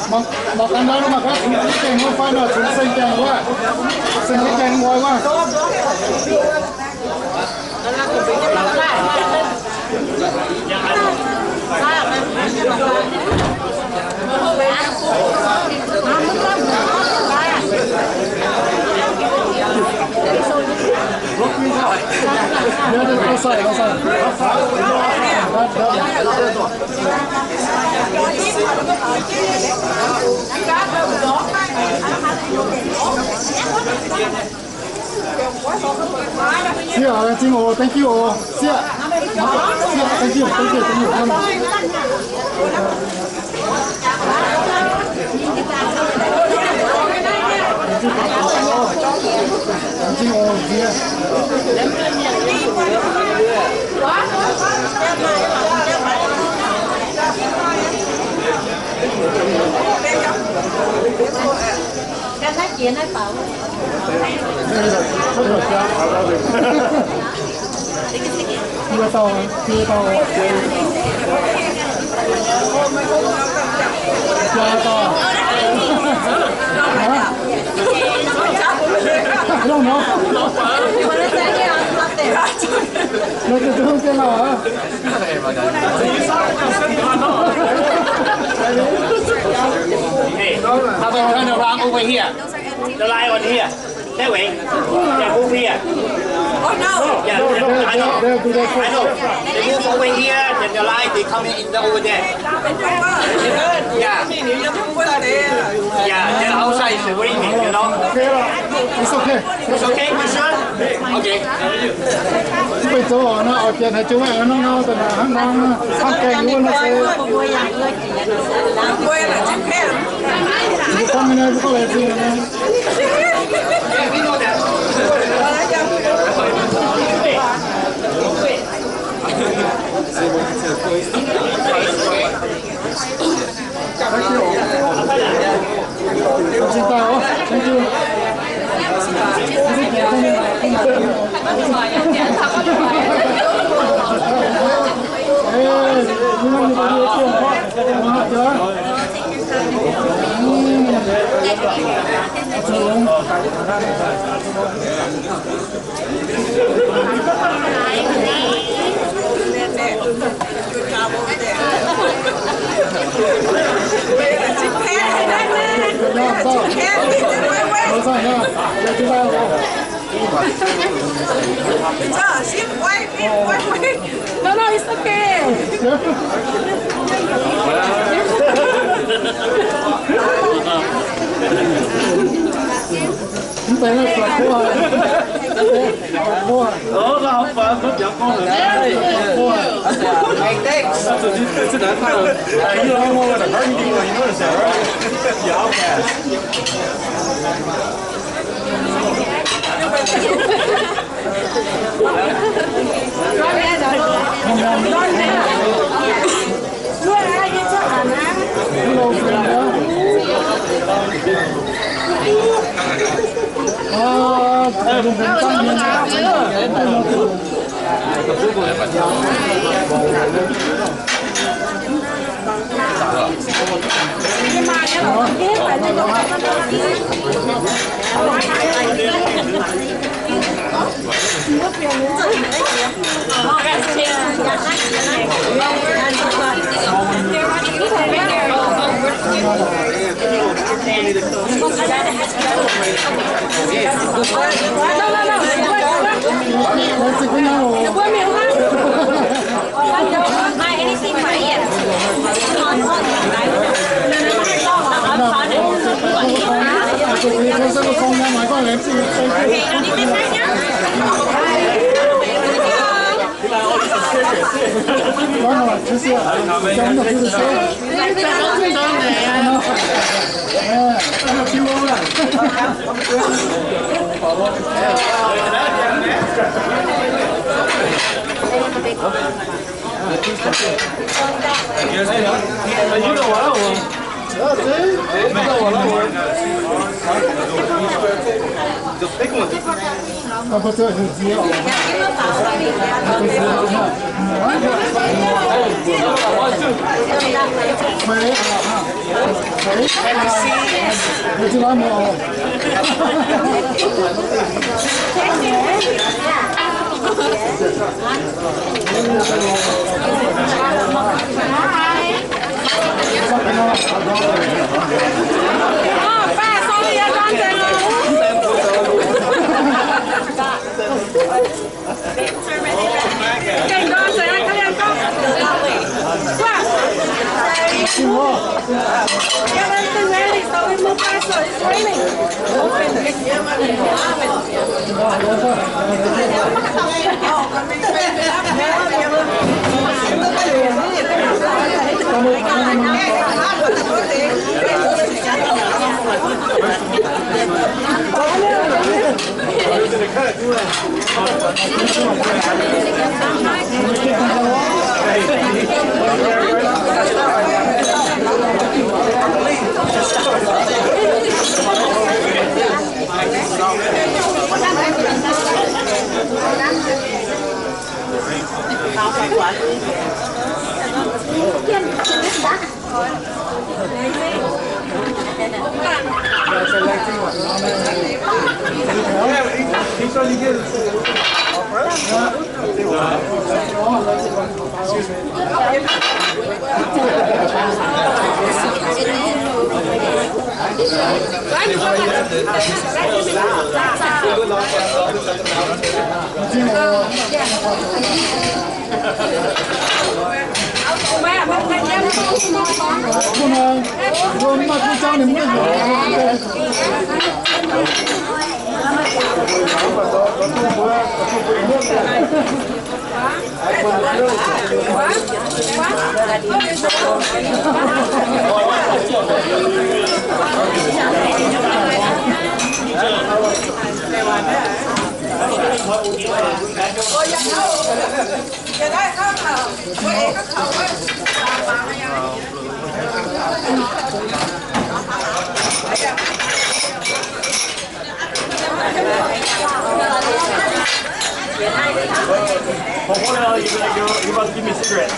Mangc gaax nor, mangc gaax cunx gaengh wuov fai nor, cunx seng gaengh wuov, seng gaengh wuov. Sieqv, laengz zingh oc. Thank you oc. Sieqv, sieqv, thank you, thank you, thank you. Hey, how about turn around over here? The lion on here. That way. Yeah, move here. Oh, no. Yeah, I know. I know. They move over here, then the lion, they come in over there. Yeah. Yeah, the outside is raining, you know. It's okay. It's okay, you sure? Okay. Mv baac zoux oc, naaiv oix janx haaix jauv hnangv nor, da'naaic hnangv nor, hnangv gaengh wuov nor se. Mbuo gorngv naaiv, mbuo gorngv laengz zingh naaiv. No, no, it's okay. Mv deix naaiv suonc duqv. Before now, you, you, you must give me cigarette.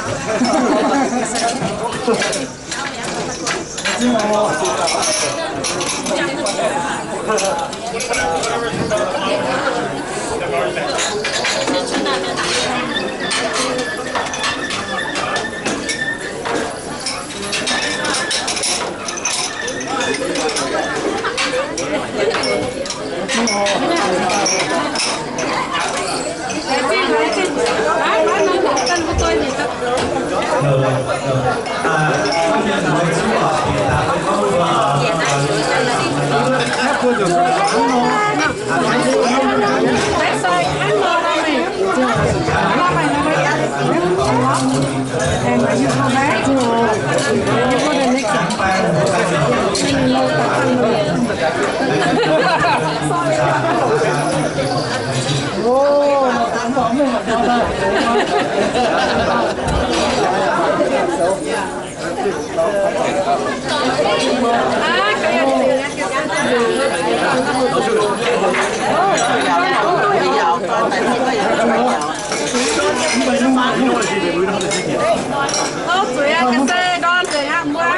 Hopv zuiz aqv, ga'naaiv ndorm nzengc aqv, mbuo.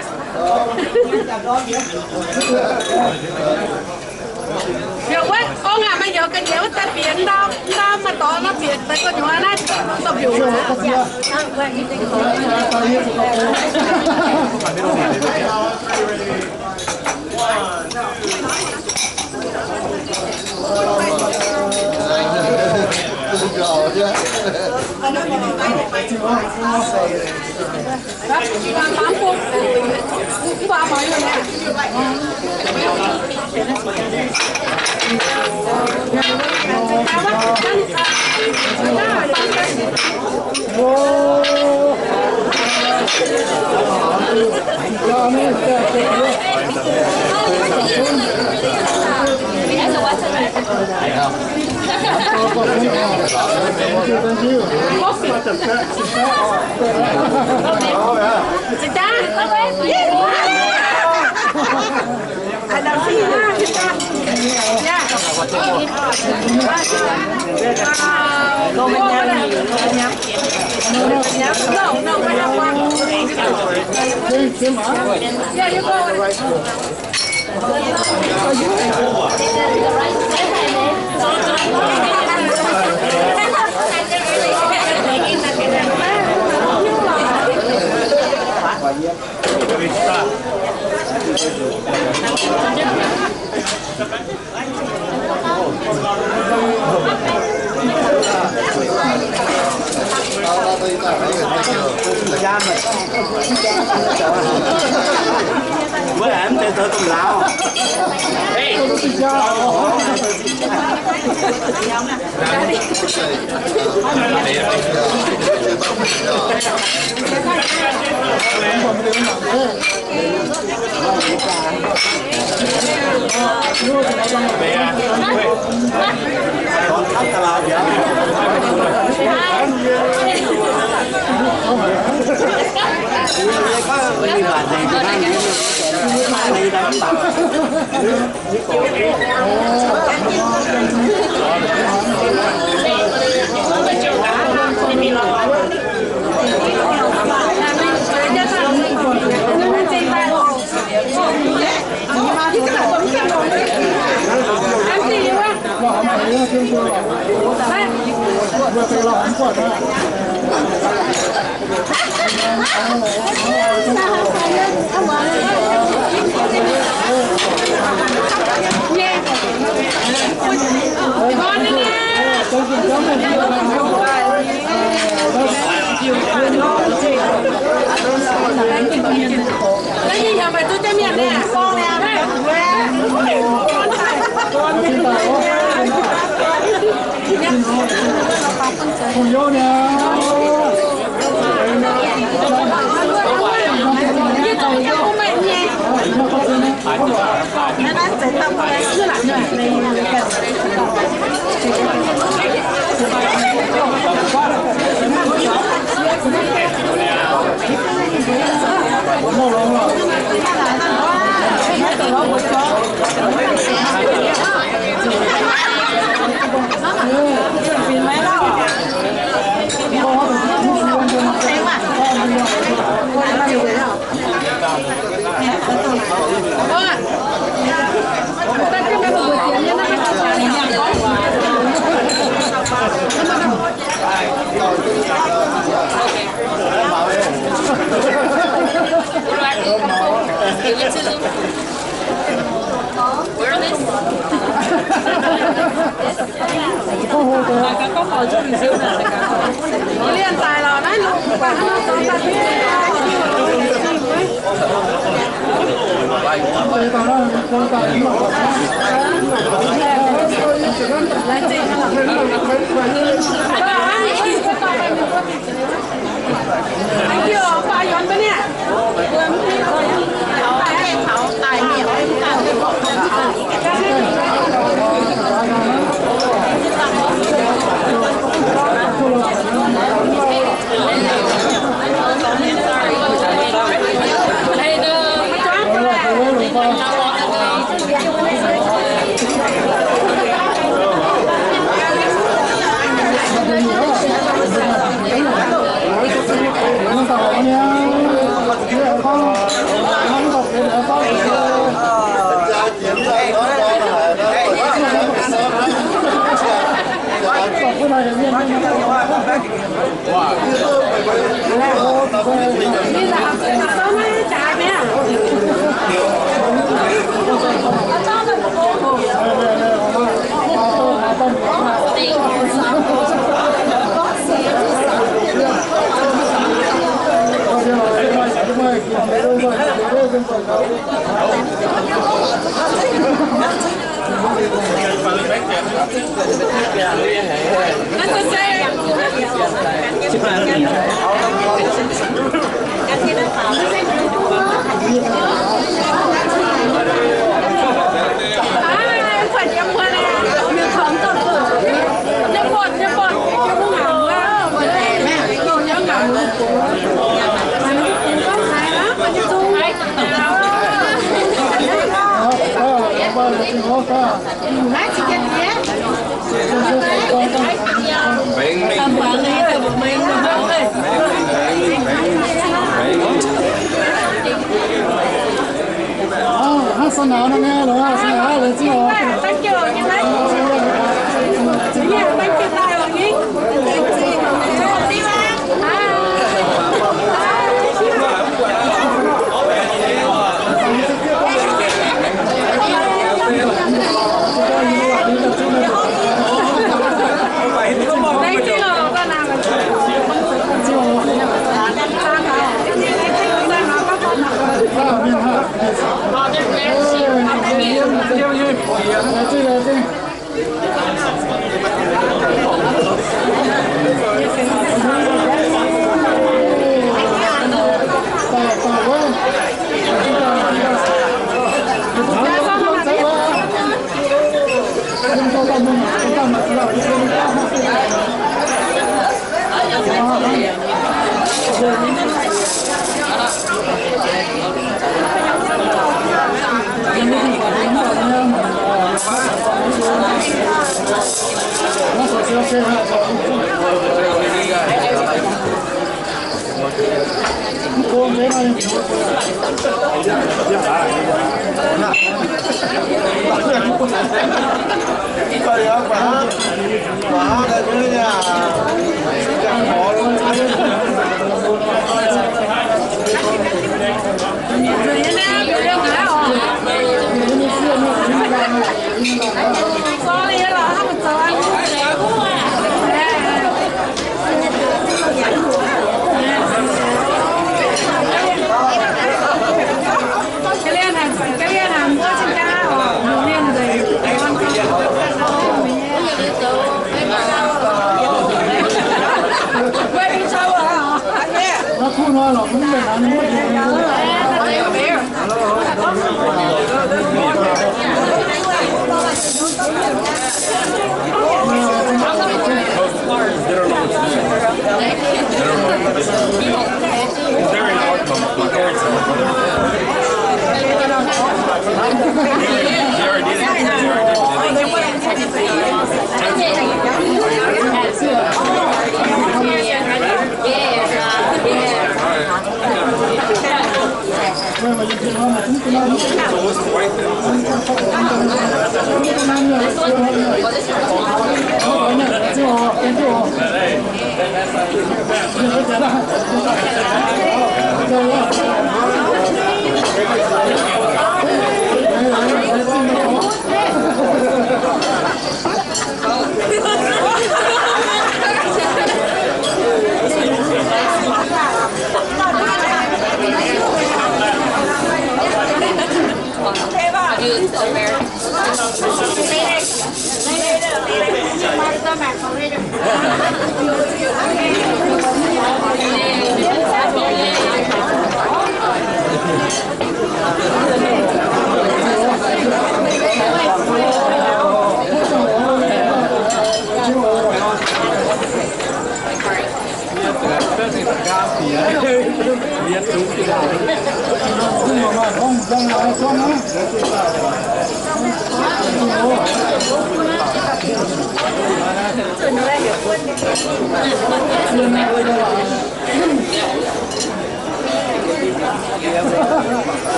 Yaac wuov ong aac, maaih youz ga'nyiec wuov daaih bieqc ndau, ndau maaih dorngx nor bieqc daaih gu'nyuoz naaiv, dopc mbiungc.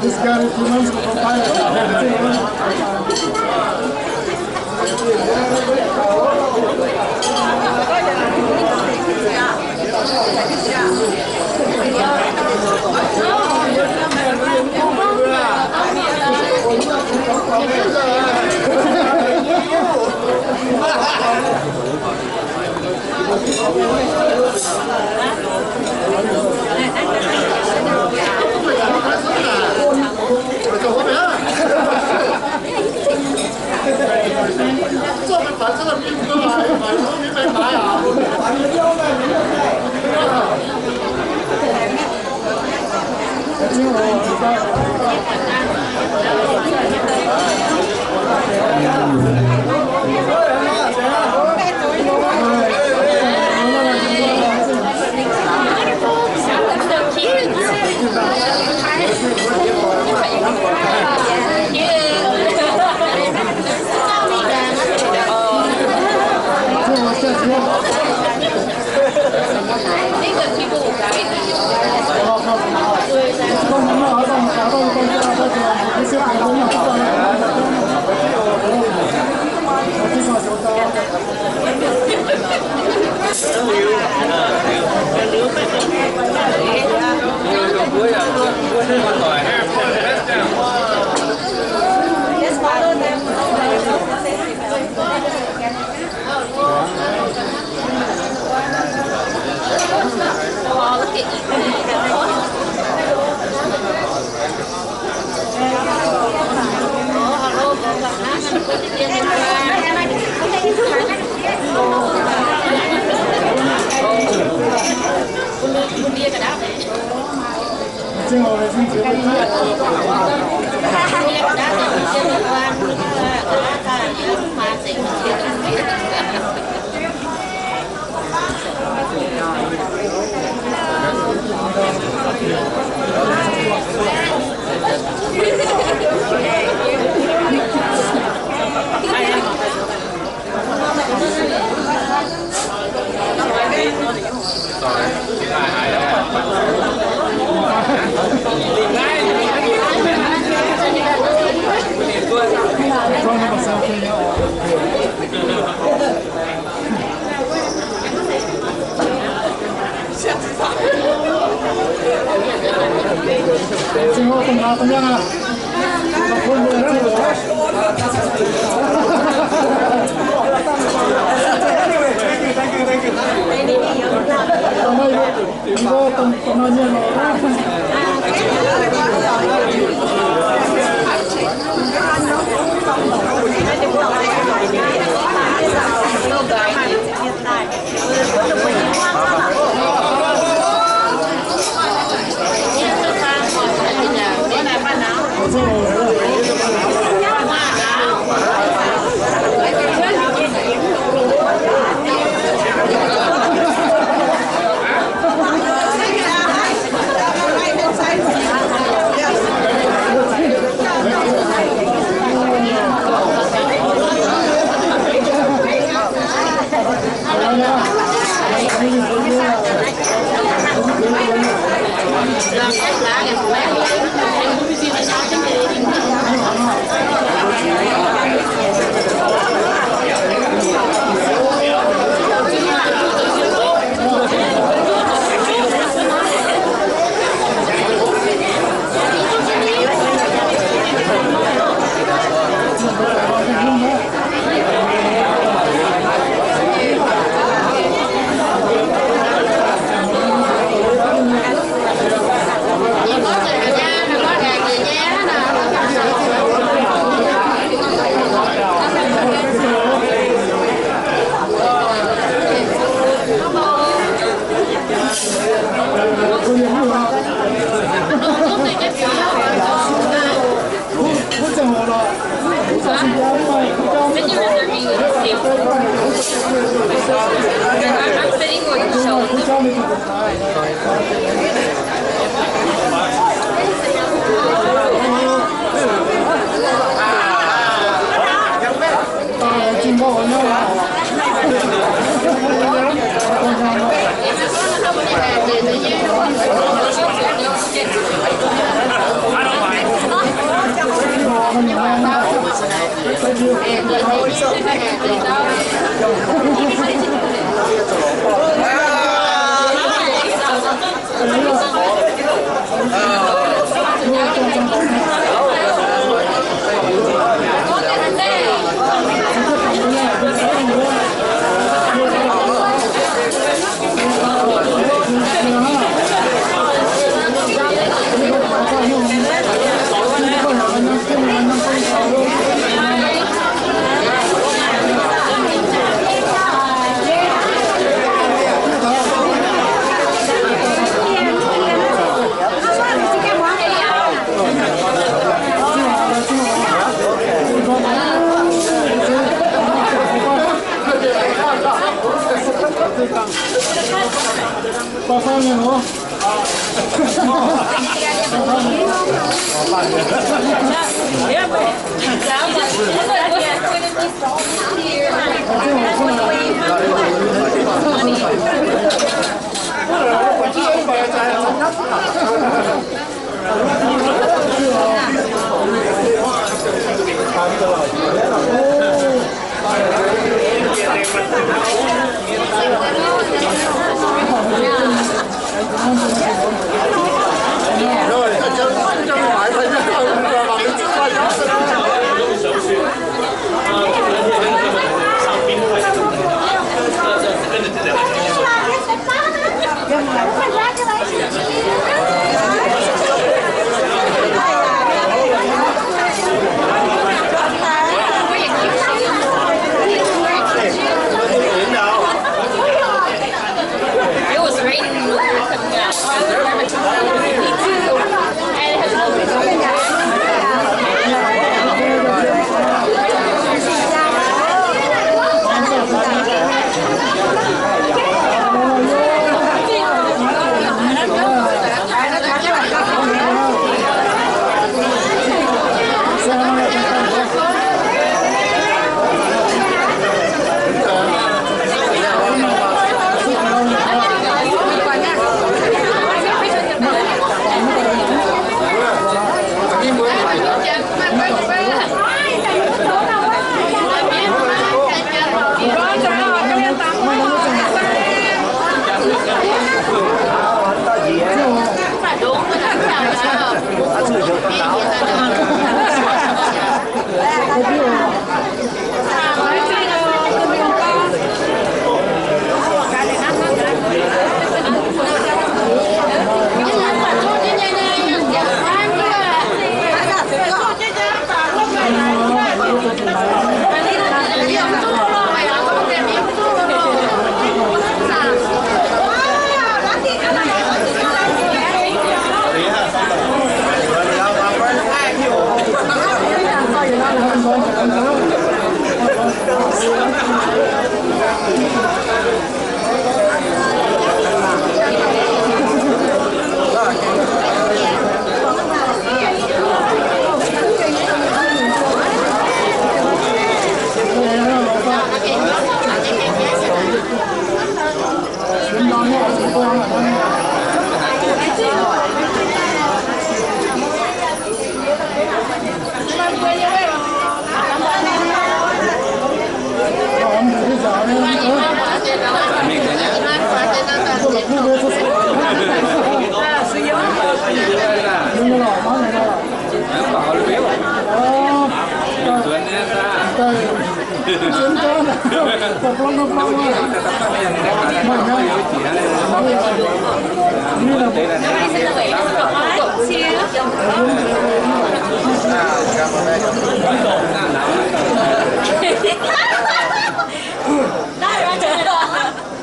This guy, he wants to compile.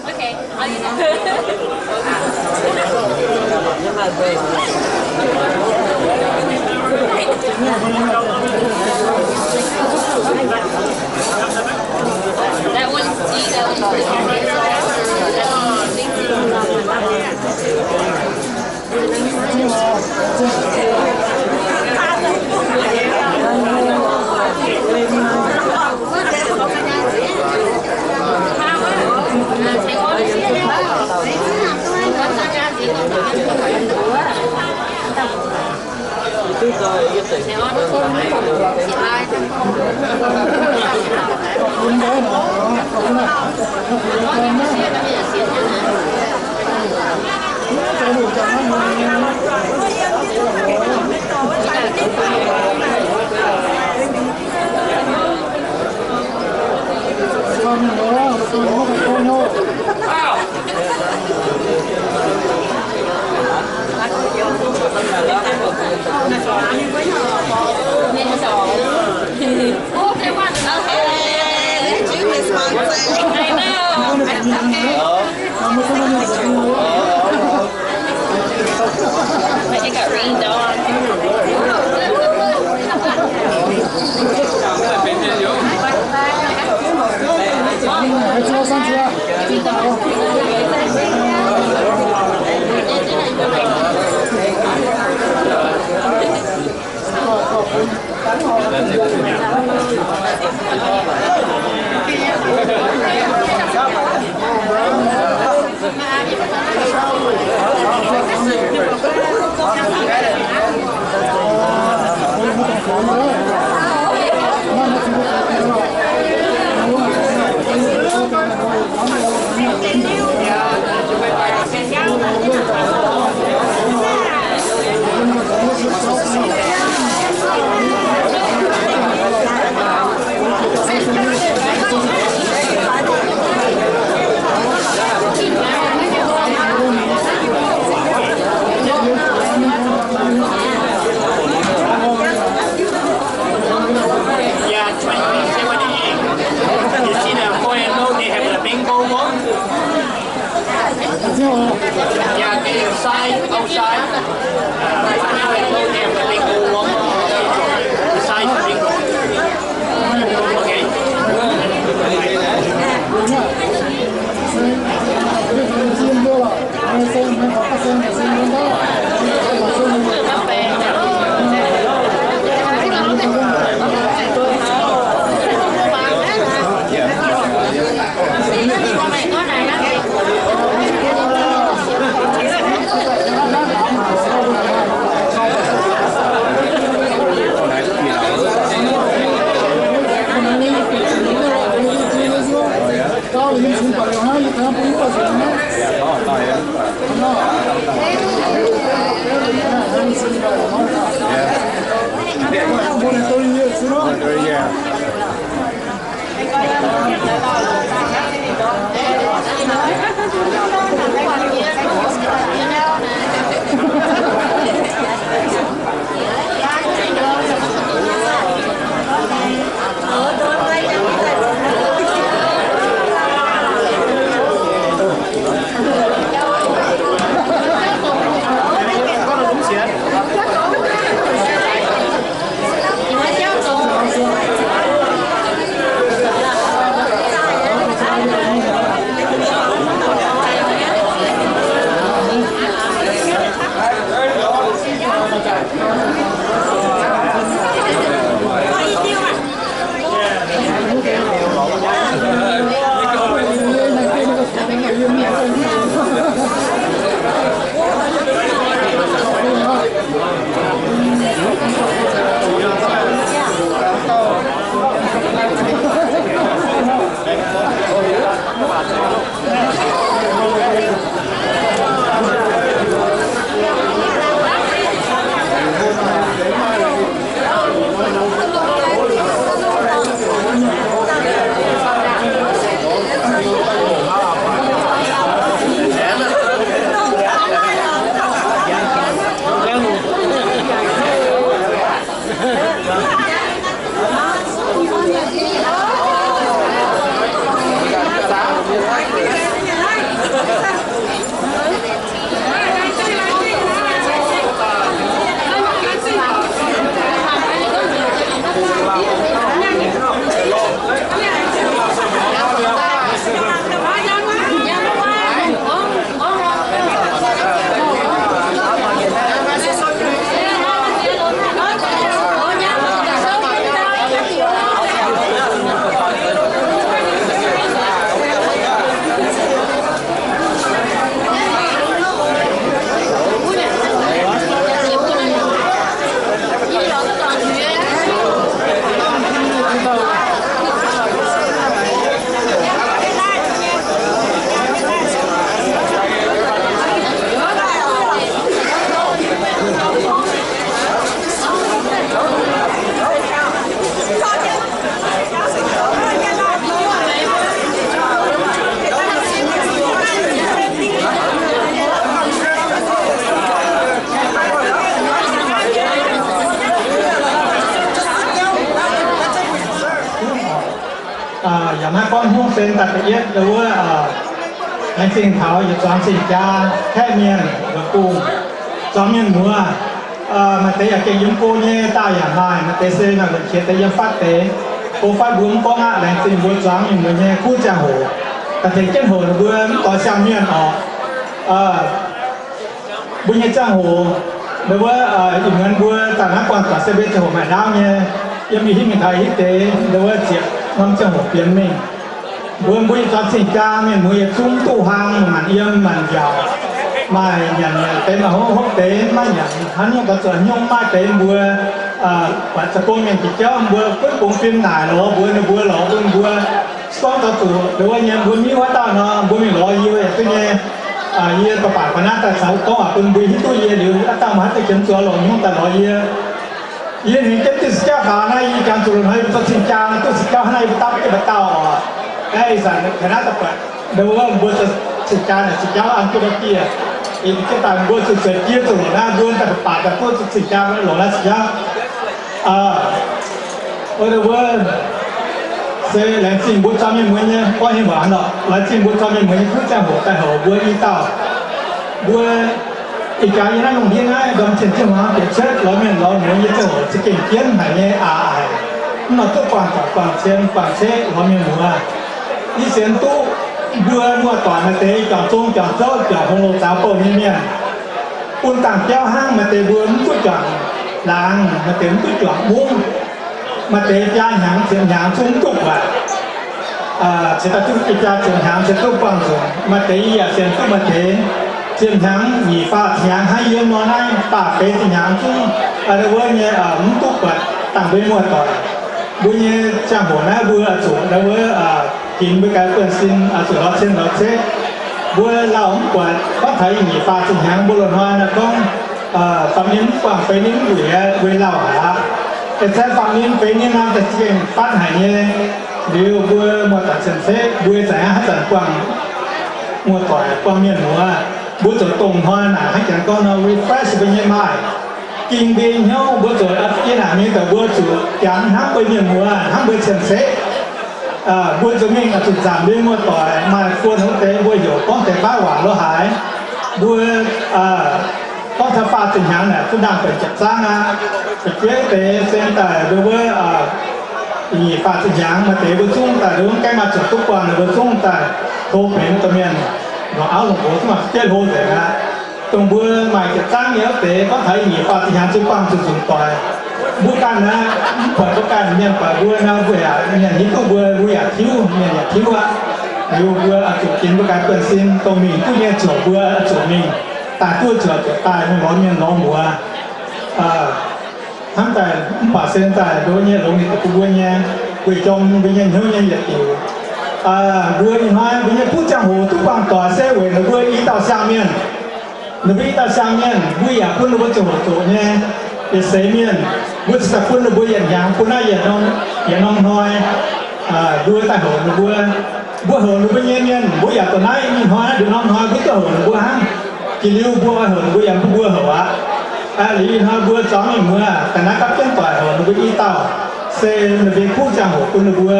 Okay. That one's D, that one's D. I know. It got rained on. Yeah, twenty, twenty. You see the four and oh, they have the bingo one. Yeah, they inside, outside. Inside the bingo. Okay. Yaac maiv gorngv hnyouv sen daaih da'yietv ndau wuov, laengz zingh taux yietc zuangx cing-jaa kaeqv mienh, nqox bung, zuangx mienh muoz. Maaih deix yaac gengh yiem go nyei daaih yaac maaih, maaih deix se maaih wuonh qiex deix yiem fatv deix. Go fatv mbuo mv gorngv aqv, laengz zingh mbuo zuangx mienh muoz nyei kuv ziangh hoc, daaih tengx jienv hoc ninh mbuo mv doix siang-mienh oc. Mbuo nyei ziangh hoc, ndau wuov, ih muonz mbuo daaih naaiv buangh doic se mbuo ziangh hoc maaih ndaauv nyei, yiem ih hitv mingh taux ih hitv deix ndau wuov ziepc norm ziangh hoc bienx mingh. Mbuo, mbuo yietc zuangx cing-jaa mienh muoz yietc zungv duqv hlang, maanc yiem maanc nziaauc, maaih nyanc nyanc deix, maaih hopv hopv deix, maiv nyanc hnangv nyungc daaih zuqc haaix nyungc. Maaih deix mbuo buatc za'gengh mienh jiex jauv, mbuo gunv bungx fim naaic lorz mbuox ninh mbuo, lorz bun mbuo gorngv daaih zuqc ndau wuov nyei mbuo miuv haaix dauh nor, mbuo mingh lorz yie yaac duqv nyei. Yie baac baac ga'naaiv daaih caux gorngv waac bun mbuo hiuv duqv yie liuz, haaix dauh maaih haaix deix qiemx zuqc longc nyungc daaih lorz yie. Yie hengx jienv duqv se jauv faaux naaiv, yie jangx zuqc loz-hnoi yie mbuo zoux cing-jaa naaiv duqv se jauv hnangv naaiv, yie mbuo dapv jienv mba'dauh oc. Aeqv, ih zanc ga'naaiv daaih buatc ndau wuov mbuo zoux cing-jaa naaic se jauv an jienv ndau dieh, yie jienv daaih mbuo zuqc zueiz jiex zuqc longc naaiv, mbuo daaih baac daaih duqv zuqc cing-jaa longc naaiv se jauv. Wuov, ndau wuov se laengz zingh mbuo zuangx mienh muoz nyei, gorngv nyei waac nor, laengz zingh mbuo zuangx mienh muoz nyei kuv ziangh hoc daaih hoc mbuo i dauh. Mbuo ih jaax yie naaiv lungh ndiev naaiv ndorm cien jienv hmuangx bieqc cuotv lorz mienh lorz muoz nyei ziangh hoc za'gengh jienv haic nyei aqc haic. Mv nor duqv buangh doic buangh cien buangh ceqv lorz mienh muoz. Yie sienx duqv mbuo muoz-doic maaih deix juangc zong juangc zouv juangc hungh loz zaux bouh nyei mienh, bun dangh biauv hnangv. Maaih deix mbuo mv duqv juangc laangz, maaih deix mv duqv juangc mungv, maaih deix biaa hnyangx ziepc hnyangx zungv mv duqv buatc. Cingx daaih duqv biaa ziepc hnyangx cingx duqv buangh nzunc. Maaih deix yie yaac sienx duqv maaih deix ziepc hnyangx nyic faah ziepc hnyangx hnangv yie nor naaiv, faah feix ziepc hnyangx zungv ndau wuov nyei mv duqv buatc dangh mbuo muoz-doic. Mbuo nyei ziangh hoc naaiv mbuo zuqc ndau wuov ginx mbuo gaax buonv-sin, zuqc lorz cien lorz ceqv. Mbuo lauh mv buatc gorngv taux nyic faah ziepc hnyangx mbuo loz-hnoi naaiv gorngv fam ninh mv buangh feix ninh mv wuic aqv, mbuo lauh aqv. Ih zanc fam ninh feix ninh nor daaih za'gengh fatv haic nyei. Liuz mbuo muoz-doic cien-ceqv mbuo zanc aqv haaix zanc buangh muoz-doic buangh mienh muoz, mbuo zuqc dongh hnoi naaic hnangv janx gorngv nor refresh mbuo nyei maaih ging mbuo nyei hnyouv. Mbuo zuqc yie naaic mingh daaih mbuo zuqc jangx hnamv mbuo mienh muoz, hnamv mbuo cien-ceqv. Mbuo zuqc mingh zuqc nzamc mbuo muoz-doic maaih buo hnyouv deix mbuo heuc gorngv deix baav waac lo haaix. Mbuo gorngv taux faah ziepc hnyangx naaic duqv ndaangh benx jiepc zaangv aqv. Fu'jueiv deix sen daaih ndau wuov nyic faah ziepc hnyangx maaih deix mbuo zungv daaih ndau wuov gaengh maaih zuqc duqv buangh, ninh mbuo zungv daaih hlo benx domh mienh, longc auv longc nqox zungv maaih fu'jueiv hlo nzengc aqv. Dongh mbuo maaih jiepc zaangv nyei wuov deix gorngv taux nyic faah ziepc hnyangx zuqc buangh zuqc nzunc doic. Mbuo ganh aqv, mv buatc mbuo ganh, mienh buatc mbuo nor, mbuo yaac, mienh hiuv duqv mbuo, mbuo yaac tiuv, mienh yaac tiuv aqv. Liuz mbuo zuqc ginx mbuo gaax buonv-sin, dongh mingh duqv nyei ziouc mbuo zuqc mingh, daaih duqv ziouc zuqc daaih, mingh lorz mienh lorz muoz. Hnamv daaih mv baac se daaih ndo nyei longx ninh deix bun mbuo nyei, weic jom mbuo nyei hnyouv nyei yietc diuc. Mbuo ih hnoi mbuo nyei kuv ziangh hoc duqv buangh doic se weic ninh mbuo i dauh siang mienh. Ninh mbuo i dauh siang mienh, mbuo yaac bun ninh mbuo ziouc hoc zoqc nyei yietc seix mienh. Mbuo cingx daaih bun ninh mbuo yietc hnyangx bun naaiv yietc norm, yietc norm hnoi. Mbuo daaih hoc ninh mbuo, mbuo hoc ninh mbuo nyei mienh, mbuo yaac dongh naaiv ih hnoi naaiv ndongc norm hnoi mbuo duqv hoc ninh mbuo hnangv. Jiex liuz mbuo oix hoc ninh mbuo yaac mbuo hoc aqv. Liuz ih hnoi mbuo zuangx mienh muoz daaih naaiv gapv jienv doic hoc ninh mbuo i dauh, se ninh mbuo kuv ziangh hoc bun ninh mbuo.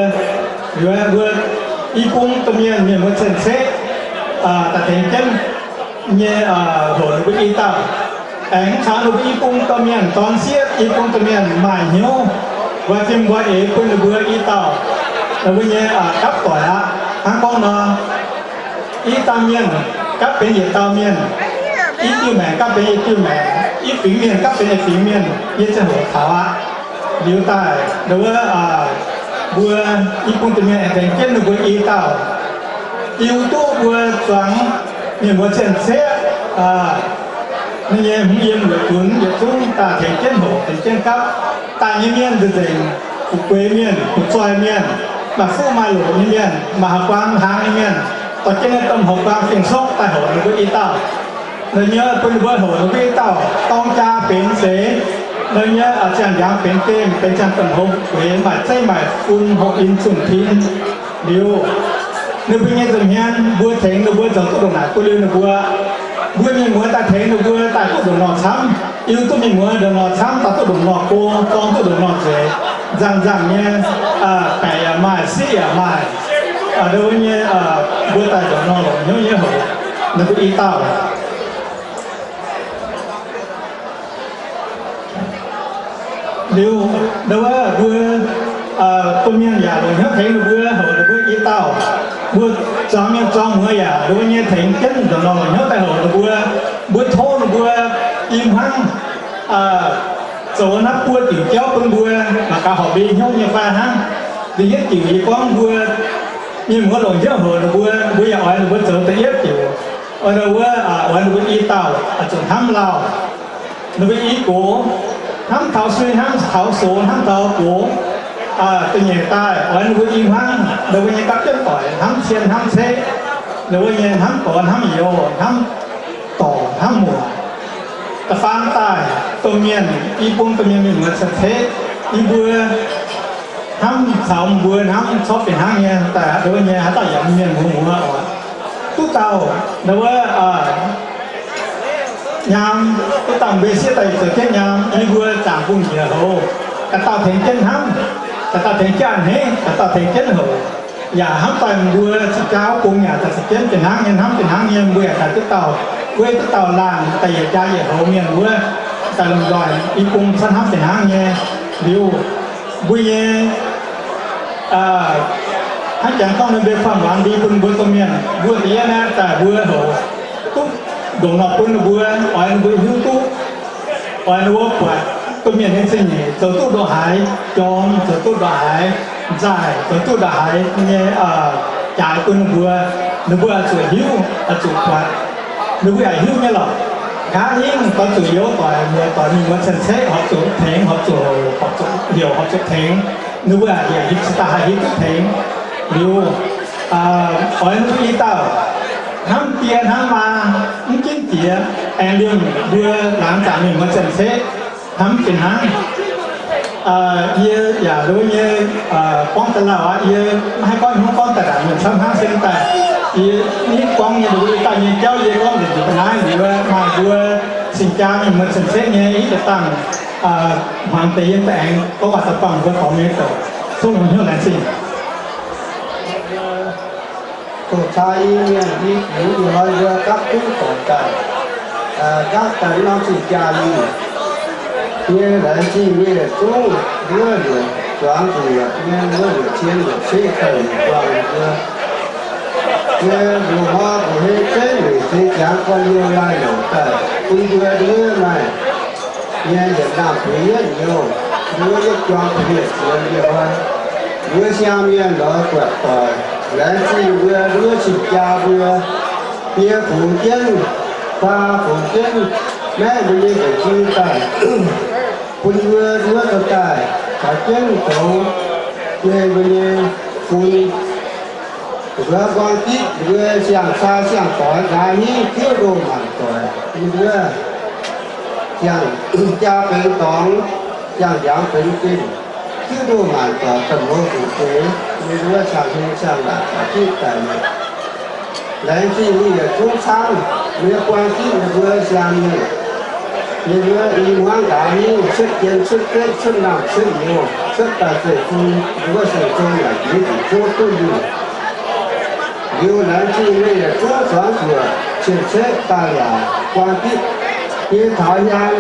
Liuz mbuo i bung domh mienh, mienh muoz cien-ceqv daaih tengx jienv nyei hoc ninh mbuo i dauh. Aengx caux ninh mbuo i bung domh mienh dorn sieqv, i bung domh mienh maaih hnyouv, mbuo fim mbuo eix bun ninh mbuo i dauh, ninh mbuo nyei gapv doic aqv. Hnangv gorngv nor, i dauh mienh gapv benx yietc dauh mienh, i diuh maengc gapv benx yietc diuh maengc, i fingx mienh gapv benx yietc fingx mienh, yie ziangh hoc taux aqv. Liuz daaih ndau wuov mbuo i bung domh mienh aengx tengx jienv ninh mbuo i dauh, diuv duqv mbuo zuangx mienh muoz cien-ceqv nyei hmz yiem yietc zunc yietc zungv daaih tengx jienv hoc tengx jienv gapv. Daaih nyei mienh nzengc, fu'jueiv mienh, fu'zoih mienh, maaih fuqv maaih loqc nyei mienh, maaih hauv-guaang hlang nyei mienh, dorh jienv naaiv domh hauv-guaang fing-sokv daaih hoc ninh mbuo i dauh. Ninh nyei bun ninh mbuo hoc ninh mbuo i dauh dorng jaa benx seix. Ninh nyei ziangh ndiangx benx gemh, benx ziangh domh houx gueix, maaih zeiv maaih fun, houx in zunh tin. Liuz ninh mbuo nyei nza'hmien mbuo tengx ninh mbuo zoux duqv ndongc naaic bun liuz ninh mbuo, mbuo mienh muoz daaih tengx ninh mbuo daaih duqv ndongc nor camv, iu duqv mienh muoz ndongc nor camv, daaih duqv ndongc nor go, dorng duqv ndongc nor nzueic. Nzangc-nzangc nyei, baeqc yaac maaih, siqv yaac maaih. Ndau wuov nyei, mbuo daaih nzunc nor longc hnyouv nyei hoc, ninh mbuo i dauh. Liuz ndau wuov mbuo domh mienh yaac longc hnyouv tengx ninh mbuo, hoc ninh mbuo i dauh. Mbuo zuangx mienh zuangx muoz yaac ndau wuov nyei tengx jienv nzunc nor longc hnyouv daaih hoc ninh mbuo. Mbuo tov ninh mbuo i hmuangv zoux naaiv buo diuc jauv bun mbuo, mangc gaax horpc mbuo hnyouv nyei fai hnangv. Da'yietv diuc yie gorngv mbuo mienh muoz longc hnyouv hoc ninh mbuo, mbuo yaac oix ninh mbuo zoux da'yietv diuc. Oix ndau wuov, oix ninh mbuo i dauh zuqc hnamv lauh. Ninh mbuo i gox, hnamv taux sui, hnamv taux soux, hnamv taux gox. Da'nyeic daaih oix ninh mbuo i hmuangv, ninh mbuo nyei gapv jienv doic, hnamv cien hnamv ceqv, ninh mbuo nyei hnamv gorx hnamv youz, hnamv dorc hnamv muoc. Da'faam daaih domh mienh, i bung domh mienh mienh muoz cien-ceqv, yie mbuo hnamv caux mbuo hnamv corc fih hnangv nyei, daaih ndau wuov nyei haaix dauh yaac mienh muoz muoz oc. Duqv dauh ndau wuov nyaam, duqv dauh mbuo sieqv daaih zoux jienv nyaam, yie mbuo zaangc bung njiec houx, gaax dauh tengx jienv hnamv, gaax dauh tengx jienv a'hneiv, gaax dauh tengx jienv hoc. Yaac hnamv daaih mbuo cing-jaa wuov bung yaac daaih caux jienv fih hnangv nyei, hnamv fih hnangv nyei, mbuo yaac daaih duqv dauh, weic duqv dauh laanh daaih yietc jaax yietc houx mienh wuov, daaih lomh nzoih i bung cuotv hnamv fih hnangv nyei. Liuz mbuo nyei hnangv jangx gorngv ninh mbuo kuanh muangx ndie bun mbuo domh mienh, mbuo da'yietv naaiv daaih mbuo hoc duqv ndongc nor bun ninh mbuo, oix ninh mbuo hiuv duqv, oix ninh mbuo buatc domh mienh nyei zingh nyeic zoux duqv ndongc haaix jorm, zoux duqv ndongc haaix nzaaih, zoux duqv ndongc haaix nyei jaaix bun ninh mbuo, ninh mbuo oix zuqc hiuv, oix zuqc buatc, ninh mbuo yaac hiuv nyei lorqc. Nqa'haav hingv doix zuqc youz doic, muoz doic, mienh muoz cien-ceqv horpc zuqc tengx, horpc zuqc hoc, horpc zuqc heuc, horpc zuqc tengx, ninh mbuo yaac hiuv cingx daaih haih hiuv duqv tengx. Liuz oix ninh mbuo i dauh hnamv die hnamv maa, mv ginv jiex, aengx liemh mbuo laangz zaangc mienh muoz cien-ceqv hnamv fih hnangv. Yie yaac nduov nyei gorngv daaih lauh aqv, yie maiv haih gorngv hnyouv gorngv daaih ndaangc mienh camv hnangv se daaih. Yie nitv gorngv nyei nduov i dauh nyei jauv yie gorngv nzengc nzengc ga'naaiv liuz, maaih mbuo cing-jaa mienh muoz cien-ceqv nyei i jiex dangh hmuangx deix yiem daaih aengx gorngv waac daaih buangh mbuo dorngx nyei douc. Tov longx hnyouv laengz zingh. Doqc caa i mienh i fingx ih hnoi mbuo gapv duqv doic daaih, gapv daaih norm cing-jaa mingh nyei laengz zingh mienh yietc zungv, wuov luoqc zuangx zuqc nyei, wuov luoqc cien luoqc ceqv daaih yietc buangh mbuo. Yie mbuo hnoi mbuo hei zeiv weic zeix jangx guan youh laai louc daaih bun mbuo nduov maaih nyei yietc naamh bueix yietv nyouz, nduov yietv juang bueix yietc ziex mienh hnoi. Mbuo siang mienh lorz buatc doic, laengz zingh mbuo nduov cing-jaa mbuo, yie fungx jienv, faa fungx jienv, maeqv mbuo nyei nza'hmien daaih, bun mbuo nduov zoux daaih caux jienv zoux meih mbuo nyei fun. Mbuo buang gitv mbuo siang-caa siang-doix nqa'haav hingv tiuv ndoh maanc doic, yie mbuo siang-jaa benx dorngx, siang-ndiangx benx zinh, tiuv ndoh maanc doic da'mouz zuqc deix, yie mbuo siang-hlen siang-laatc caux gitv daic mi'aqv. Laengz zingh mienh yietc zungv camv, mbuo buang gitv yie mbuo siang mienh. Yie mbuo i hmuangv nqa'haav hingv cuotv jien cuotv betv cuotv naamh cuotv nyouz cuotv daaih zeiv-fun, yie mbuo seng-zong yaac jiex zuqc zouv duqv yunh. Liuz laengz zingh mienh yietc zungv zuangx zuoqc cien-ceqv daaih yaac buang gitv, yie taux hiaang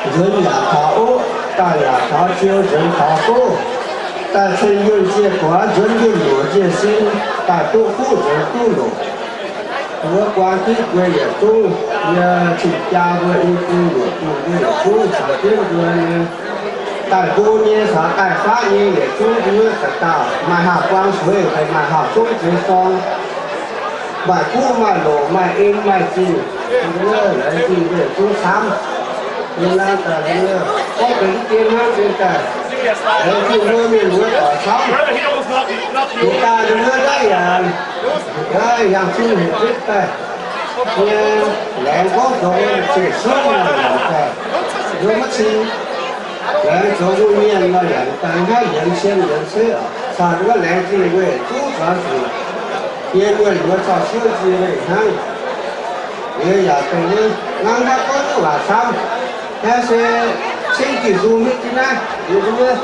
nzuonx yaac taux oqv, daaih yaac taux ziou nzuonx taux gox, daaih ceng yunh ziec guaax nzuonx yunh luoqc ziec sin, daaih duqv fuqv nzuonx duqv loc. Mbuo buang gitv mbuo yietc zungv, yie cing-jaa mbuo i bung luoqc bung mbuo yietc zungv caux jienv mbuo nyei daaih nqo nyei caux daaih faqv nyei yietc zungv mbuo za'gengh maaih haav buang sueiz fai maaih haav zungv zeix zorng, maaih kuv maaih loc maaih en maaih zinh, mbuo laengz zingh mbuo yietc zungv camv. Yie naaiv daaih mbuo gorngv benx mv dien hnangv dien daaih, laengz zingh mbuo mienh muoz doic camv. Yietc daaih mbuo naaiv yaac yangh zingh hec zipv daaih nyei, laengz gorngv zoux cing-suiv nor yaac daaih, mbuo maiv cing. Laengz zoux mbuo mienh nor yaac daaih hnangv yienx cien yienx ceqv oc. Caux wuov laengz zingh weic zuqc zuangx zuqc yie mbuo yuoz caux siouv nzie weih hnangv. Liuz yaac dongh wuov hnangv naaiv gorngv duqv waac camv. Naaiv se cing Giduc mingh jienv naaiv, liuz wuov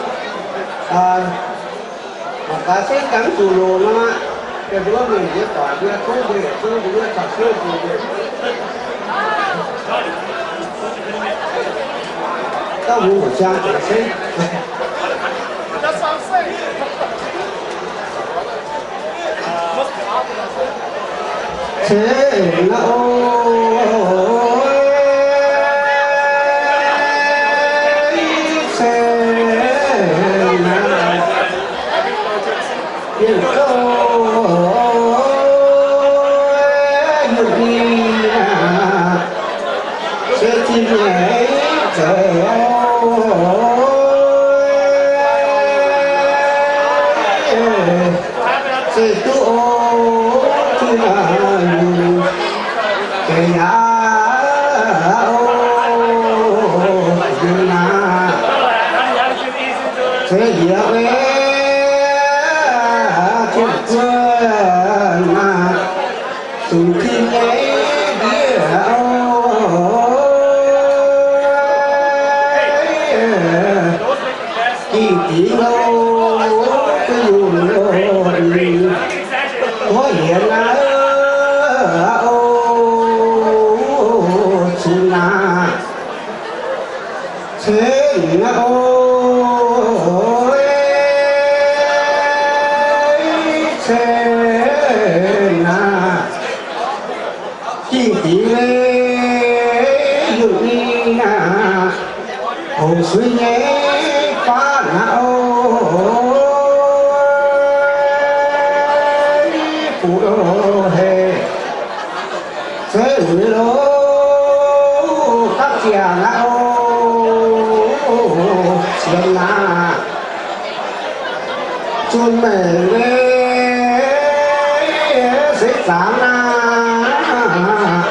Mangc gaax se dangx zuqc loc nor, deix mbuo mienh yie doic mbuo tov mbuo yietc zungv mbuo taux siouv mbuo dauh mbuo hmuangx ziangh deix se. Ceng naaiv o, ceng naaiv, yiem gouv yiem ni naaiv, se zinh nyeic zoux. Se duqv o, zinh nyungc deix yaac o, yungz naaic, se yie wei, zinh guoqv naaic, zungv zinh nyeic ndiev o. Ging dingx lo, duqv yungh lo, duqv yienx naaiv o, cun naaic, ceng naaiv o, ceng naaic. Ging dingx le, yungh ni naaic, houc suiv nyei baav naaic o, fuqv lo heh, zeiv uix lo, gapv ziangh naaic o, sienx naaic. Zunc mengh le, seix zaangc naaic,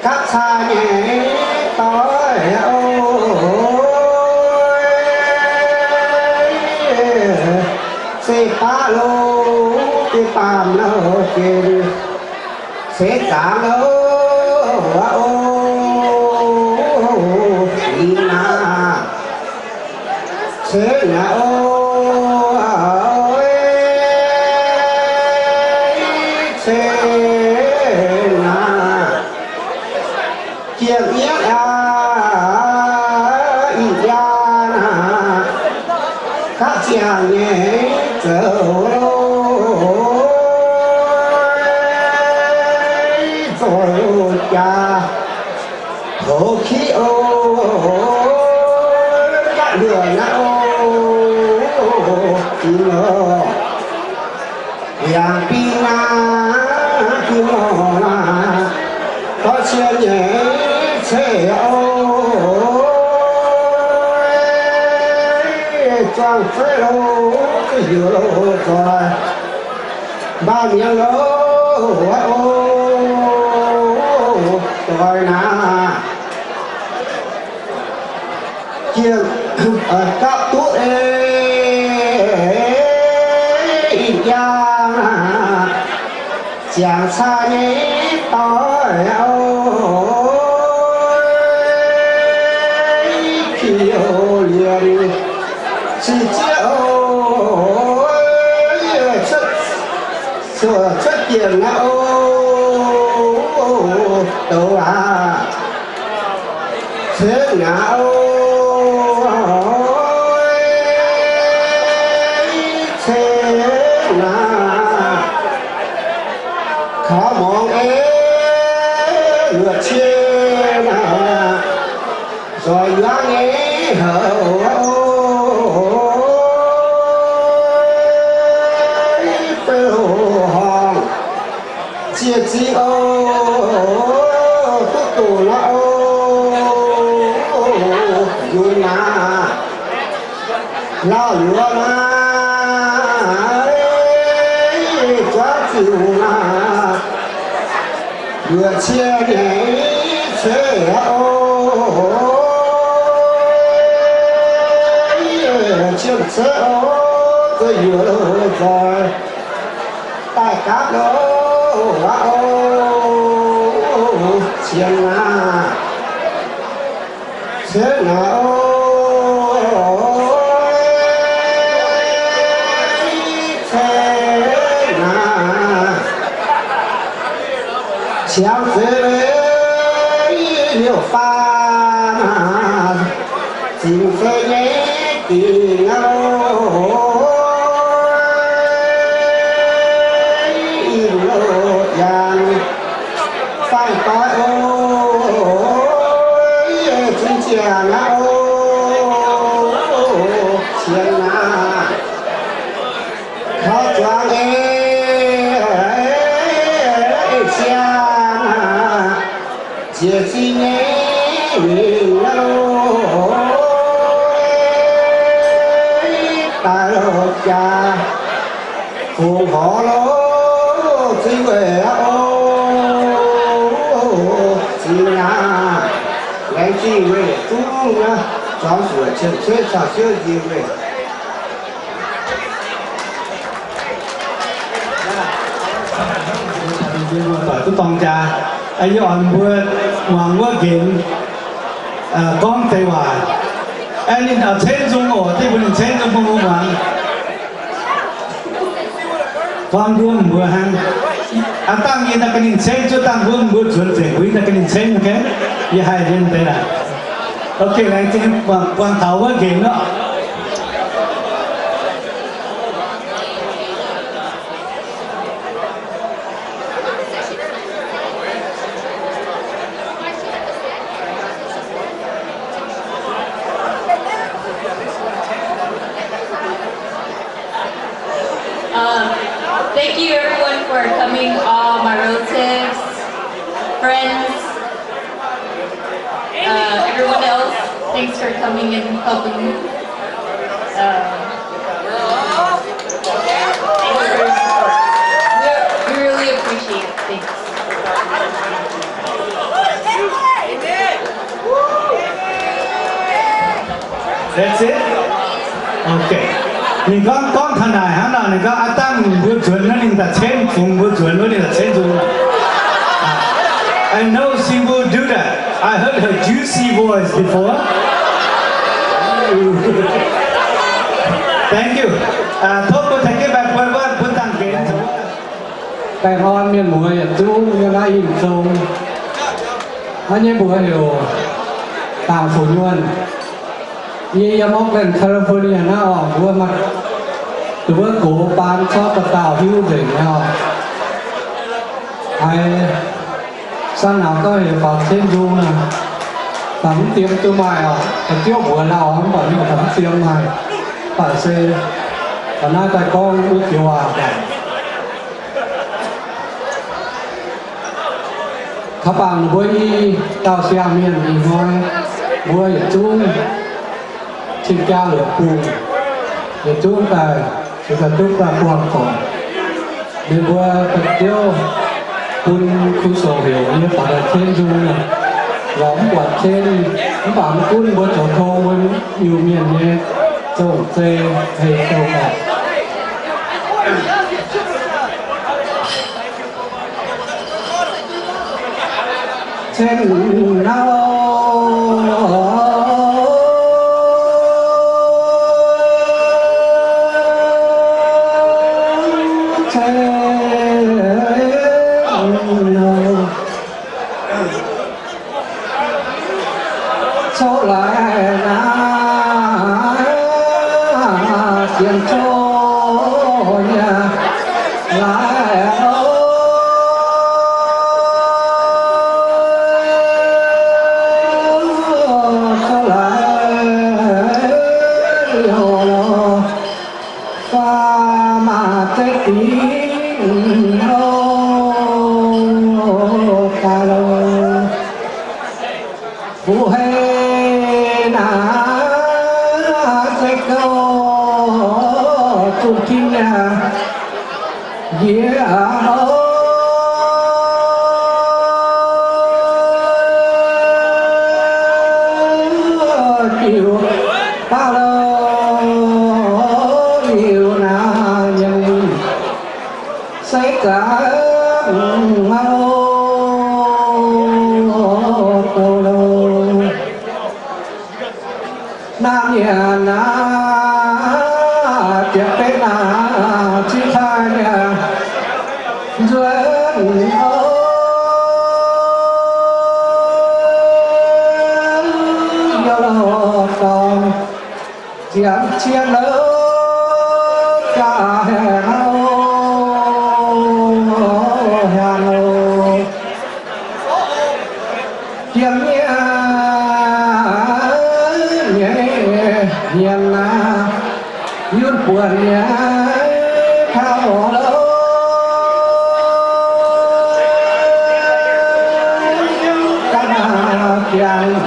gapv caa nyei doic o, se baav lo, deix baamh lo gen, seix zaangc lo, o, lingh naaic, ceng naaic o, ceng naaic, jiem yietv aqv, ih jaa naaic, gapv ziangh nyei zoux lo, zoih lo jaa, hoz kiv o, gapv luoqc naaiv o, jiex lo, yangh bingx naaic, bingx lorh naaic, dorh cie nyeic ceix o, zuangx zeiv lo, heuc lo zoih, mbaanh mienh lo, o, doix naaic, jiex gapv duqv ei, ih jaa naaic, ziangx caa nyei doic o, ki o, liemh cing zieqv o, cuotv, cuotv dienx naaiv o, douz aac, ceng naaiv o, ceng naaiv, kaux muangx ei, luoqc cie naaiv, nzoih yuangv nyei houc, beu horngh, ziec zingh o, duqv doqc naaiv o, yunz naaiv, lauh luoqc naaiv, zuangx ziux naaiv, luoqc cie nyei ceix o, cien ceix o, zeix yuoqc lo nzoih, daaih gapv lo, waac o, cien naaiv, ceix naaiv o, Siangx Zuiz Leiz liouh faam, Zingh Zeiv nyei dingc aqv. Yinh loz-yaangh faang-doix oc, zinh ziangh aqv oc, sienx aqv. Taux zuangx ei, ei siang aqv, njiec zinh nyei mingh aqv loh, daaih loh jaax, fungx horc loh, zinh weic aqv oc, zinh aqv. Laengz zingh weic zungv nyei zuangx zuoqc cien-ceqv caux siouv nziex weic. Doic duqv dorng jaax, yie oix mbuo muangx wuov nqenx gorngv deix waac. Aeqv, ninh taux cen nzung oc, deix mbuo ninh cen nzung bun mbuo muangx. Gorngv mbuo mbuo hnangv. Aav dangh yie naaiv ga'ninh cen, zuov dangh mbuo mbuo nzuonx nzengc, mbuo yie naaiv ga'ninh cen, ok? Yie haih yiem deix naaic. Ok, laengz zingh buangh taux wuov nqenx oc. Um, thank you everyone for coming, all my relatives, friends, uh, everyone else. Thanks for coming and helping. Um, thank you for your support. We, we really appreciate it. Thanks. That's it? Okay. Ninh gorngv, gorngv taux naaic hnangv nor, ninh gorngv aav dangh mbuo nzuonx naaiv ninh daaih cen, fungx mbuo nzuonx wuov ninh daaih cen nzung. I know she will do that. I heard her juicy voice before. Thank you. Tov mbuo tengx jienv baengh orn bun dangh nqenx. Baengh orn mienh muoz yietc zungv yiem naaiv Yinh Zong. Naaiv nyei mbuox heuc Daangc Fuc Nyuonh. Yie yiem Oakland, California naaiv oc, mbuo maaih duqv gox baan corc dauh dauh hiuv nzengc nyei oc. Haiz saan nauz gorngv heuc faaux cen nzung, faaux mv diem duqv maaih oc. Da'diuv mbuox lauh mv baac mingh faaux mv diem maaih. Mv baac se taux naaiv daaih gorngv wuov joux waac daaih. Kaux bangc mbuo i dauh siang-mienh ih hnoi, mbuo yietc zungv cing jaa lorqc bungh, yietc zungv daaih, yietc zungv daaih duqv daaih buangh doic. Ninh mbuo da'diuv bun kuv sou heuc yie faaux daaih cen nzung, lorz mv buatc cen, mv baac mv gunv mbuo zoux tong mbuo Iu-Mienh nyei zong-zei hei dongh oc. Cen nau, cen nau. Coqv laaix naaiv sienx coqv nyei laaix oc. Coqv laaix liouh faam maaih zeiv dingc oc, daaih loh. Mbuo hei naaiv se gouv zuqc tin yaac njiec oc. Jiuc baav lo liuz naaiv nyei se gaax oc, gouv lo. Naaiv mienh naaiv, jiex betv naaiv, cingx taaih mienh. Yunv buonc nyei kaux lo, ga'naaiv jangx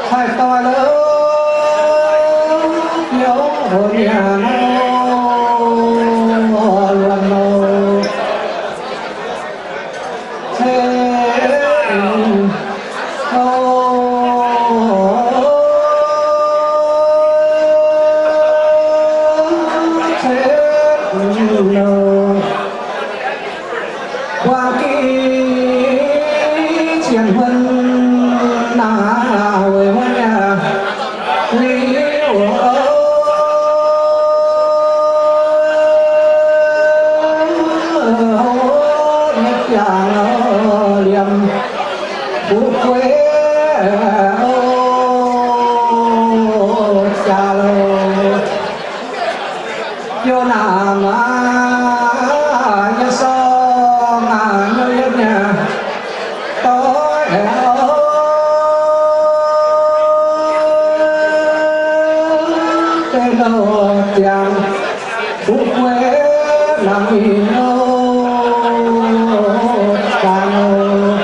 haih doix lo, biouv mbuo mienh nor, luonx nor. Buang giv cien huon naaic weic huon yaac liuz, nyei jangx liemh fu'jueiv jaax loh. Yie naaic maah, yie sorng naaic nyei yie nyei doic aeqv, deix nor ziangx fu'jueiv nangc mingh nor, jangx nor.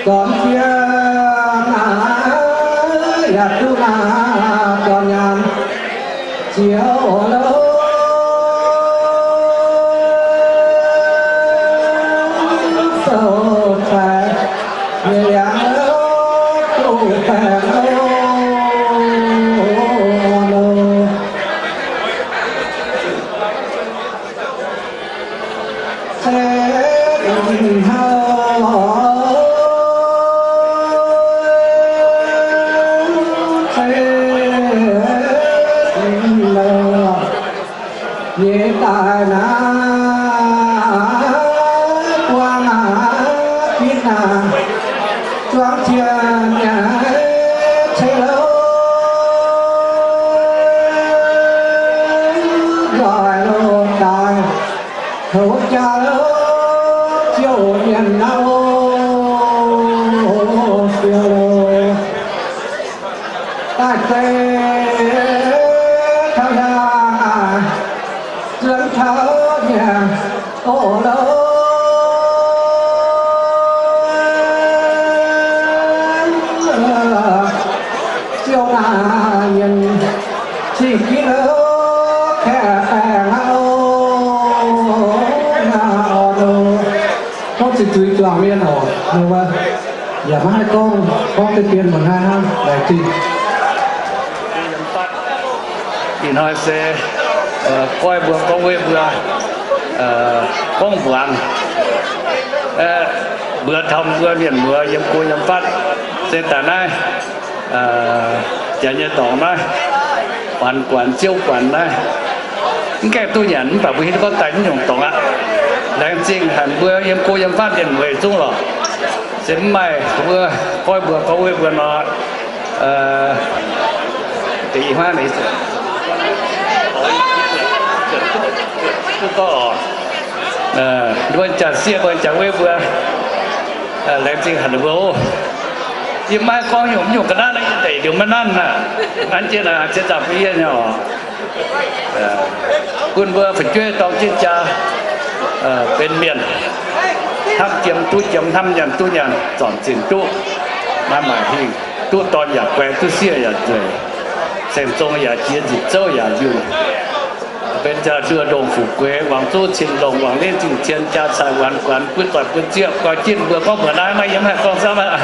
Zornc jiex naaic yaac duqv naaic zornc nyaanh ziouc lo, sou cai nyei liangx lo, duqv baengh lo. Nyei daaih naaiv buang naaiv fitv naaiv zuangx jiex nyei ceix lo, nzoih lo daaih Tov jaax lo, ziouc mienh nor, siou lo, daaih zeiz taux hnyangx aac, zuonx taux hnyangx oc lo. Ziouc naaic mienh cing jienv lo, kaeqv baengh aqv oc. Naaiv oc, gorngv zuqc zuiz juangc mienh oc, yaac maiv haih gorngv, gorngv deix dien muonc haaix hnangv, laengz zingh. Ih hnoi se goiv mbuo gorngv wetv mbuo gorngv mbuangz, mbuox taux mbuo mienh muoz yiem go yiem fatv, se daaih naaiv jaax nyei dorngx naaiv, Guanx, Guanx, Ziouv Guanx naaiv, mv gaengh duqv nyanc mv baac mbuo hiuv duqv gorngv daaih mv nyungc dorngx aqv. Laengz zingh hanc mbuo yiem go yiem fatv mienh muoz zungv lorqc. Se mv maaih mbuo goiv mbuo gorngv wetv mbuo nor, mbuo jaax sieqv mbuo jaax wetv mbuo, laengz zingh hanc mbuo oc. Yie maiv gorngv nyungc mv nyungc ga'naaiv naaiv, yie deic liuz maiv nanv aqv. Nanv jienv naaic, ziex zaangc bun yie nyei oc. Bun mbuo fu'jueiv dorng jienv jaa, benx mienh, hnamv jiem duqv jiem, hnamv nyanc duqv nyanc, zornc zinc duqv, maaih maaic hingh, duqv dorn yaac guaix, duqv sieqv yaac nzueic, saeng zong yaac jiex, nzipc zouv yaac yunh, benx jaa nduoh ndongh fu'jueiv, wangc zuqv cin longc, wangc nitv zingh cien, jaa cai wanx guanx, buov doic buov zieqv, goiv jienv mbuo gorngv mbuox naaiv, maiv yiem haih gorngv camv aqv.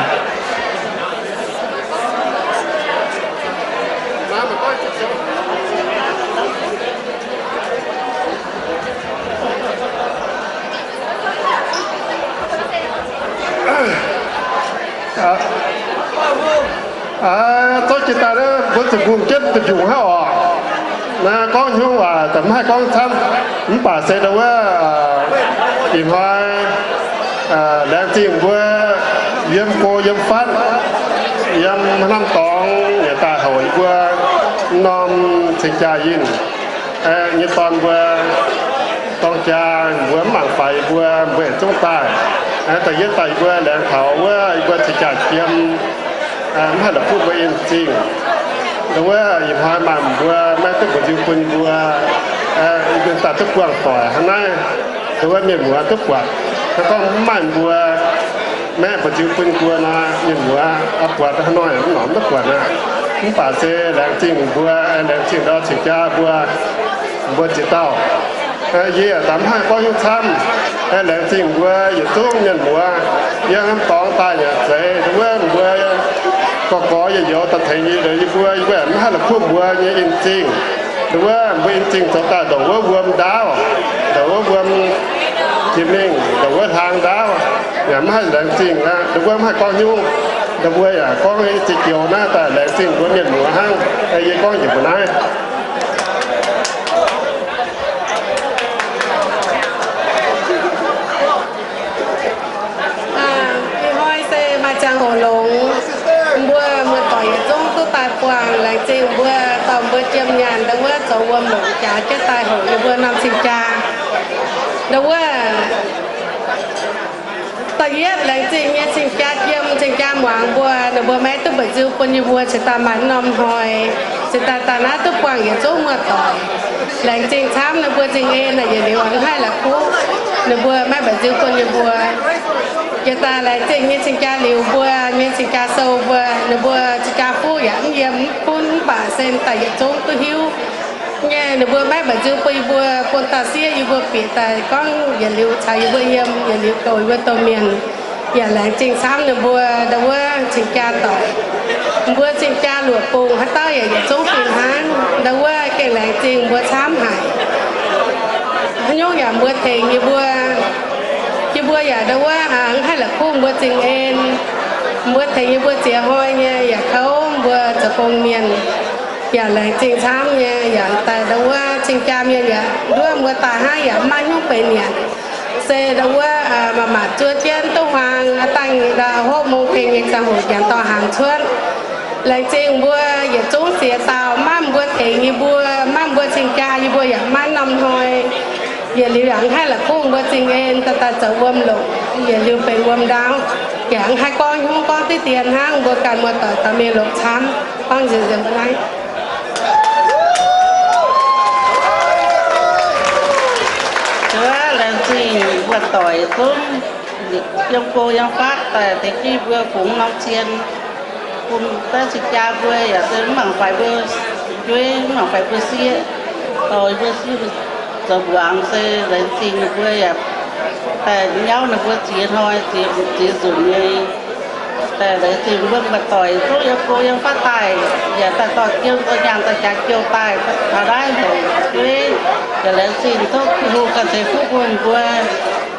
Zorqv jiex daaih mbuo zuqc mbungh jienv da'njungc hnangv oc. Naaiv gorngv hnyouv waac mv haih gorngv camv, mv baac se ndau wuov ih hnoi laengz zingh mbuo yiem go yiem fatv, yiem haaix norm dorngx yietc daaih houc yie mbuo norm cing-jaa yinh nyei dorn mbuo dorng jaa, mbuo mv mangc faix yie mbuo, mbuo yietc zungv daaih. Da'yietv daaih yie mbuo laengz taux wuov yie mbuo cing-jaa jiem, mv haih la'kuqv mbuo en zingh. Ndau wuov ih hnoi maaih mbuo maiv duqv mbu'nziu bun yie mbuo, yie mbuo daaih duqv buangh doic hnangv naaiv. Ndau wuov mienh muoz duqv buatc, hnangv gorngv mv maaih mbuo maiv mbu'nziu bun mbuo nor, mienh muoz buatc hnangv nor yaac mv norm duqv buatc aqv. Mv baac se laengz zingh mbuo, laengz zingh ndau cing-jaa mbuo, mbuo ziex dauh. Yie yaac daaih mv haih gorngv hiuv camv. Laengz zingh mbuo yietc zungv mienh muoz, yie hnamv dorngx daaih yaac zeiz ndau wuov mbuo gorx-gorx youz-youz daaih tengx yie, yie mbuo, yie mbuo yaac mv haih la'kuqv mbuo nyei in-zingh. Ndau wuov mbuo in-zingh zoux daaih ndongc wuov wuom ndaauv, ndongc wuov wuom jiex mingh, ndongc wuov hlang ndaauv, yaac mv haih laengz zingh aqv. Ndau wuov mv haih gorngv nyungc, ndau mbuo yaac gorngv i ziex joux naaiv daaih laengz zingh mbuo mienh muoz hnangv. Yie gorngv njiec mbuo naaiv. Ih hnoi se maaih ziangh hoc longx, mbuo muoz-doic yietc zungv duqv daaih buangh. Laengz zingh mbuo dorh mbuo jiem nyaanh ndau wuov zoux wuom longc jaax jienv daaih hoqc yie mbuo norm cing-jaa. Ndau wuov da'yietv laengz zingh nyei cing-jaa jiem, cing-jaa muangx mbuo, ninh mbuo maiv duqv mba'nziu bun yie mbuo cingx daaih maaih norm hnoi, cingx daaih daaih naaiv duqv buangh yietc zungv muoz-doic. Laengz zingh camv ninh mbuo zingh en naaic yietc liuz mv haih la'kuqv ninh mbuo maiv mba'nziu bun yie mbuo. Yie daaih laengz zingh nyei cing-jaa liuz mbuo nyei cing-jaa sou mbuo, ninh mbuo cing-jaa fuqv yaac mv yiem mv kunv, mv baac se daaih yietc zungv duqv hiuv nyei ninh mbuo maiv mba'nziu bun yie mbuo, bun dauh sieqv yie mbuo bieqc daaih gorngv yietc liuz caux yie mbuo yiem, yietc liuz goux yie mbuo domh mienh. Yaac laengz zingh camv ninh mbuo ndau wuov cing-jaa doic. Mbuo cing-jaa luoqc bungx haaix dauh yaac yietc zungv fih hnangv. Ndau wuov gengh laengz zingh mbuo camv haic. Haaix nyungc yaac mbuo tengx yie mbuo, yie mbuo yaac ndau wuov mv haih la'kuqv mbuo zingh en. Mbuo tengx yie mbuo ziex hnoi nyei yaac kouv mbuo zoux gong mienh. Yaac laengz zingh camv nyei yaac daaih ndau wuov cing-jaa mienh yaac nduov mbuo daaih hnangv yaac mv maaih hnyouv benx nyanc. Se ndau wuov maaih maaih zuov jienv duqv huaang dangh hopv mong tengx nyei ziangh hoc janx dorh hnaangx cuotv. Laengz zingh mbuo yietc zungv ziex dauh, maiv mbuo tengx yie mbuo, maiv mbuo cing-jaa yie mbuo yaac maiv norm hnoi. Yietc liuz yaac mv haih la'kuqv mbuo zingh en daaih daaih zoux wuom longc, yietc liuz benx wuom ndaauv. Yaac mv haih gorngv hnyouv gorngv diqv dien hnangv, mbuo ganh muoz-doic dorh mingh longc camv. Gorngv nzengc nzengc mbuo naaiv. Laengz zingh muoz-doic zungv yiem go yiem fatv daaih tengx jienv mbuo fungx norm cien, bun daaih cing-jaa mbuo yaac se mv mangc faix mbuo jueiv, mv mangc faix mbuo sieqv, dorh mbuo sieqv zoux mbuangz se laengz zingh ninh mbuo yaac daaih nyauv ninh mbuo ziex hnoi ziex nzunc nyei. Daaih laengz zingh mbuo muoz-doic zungv yiem go yiem fatv daaih, yaac daaih dorh jiem dorh nyaanh dorh jaax jouh daaih taux naaiv nzengc jueiv. Yaac laengz zingh tov Tin-Hungh ganh ceix fuqv bun mbuo.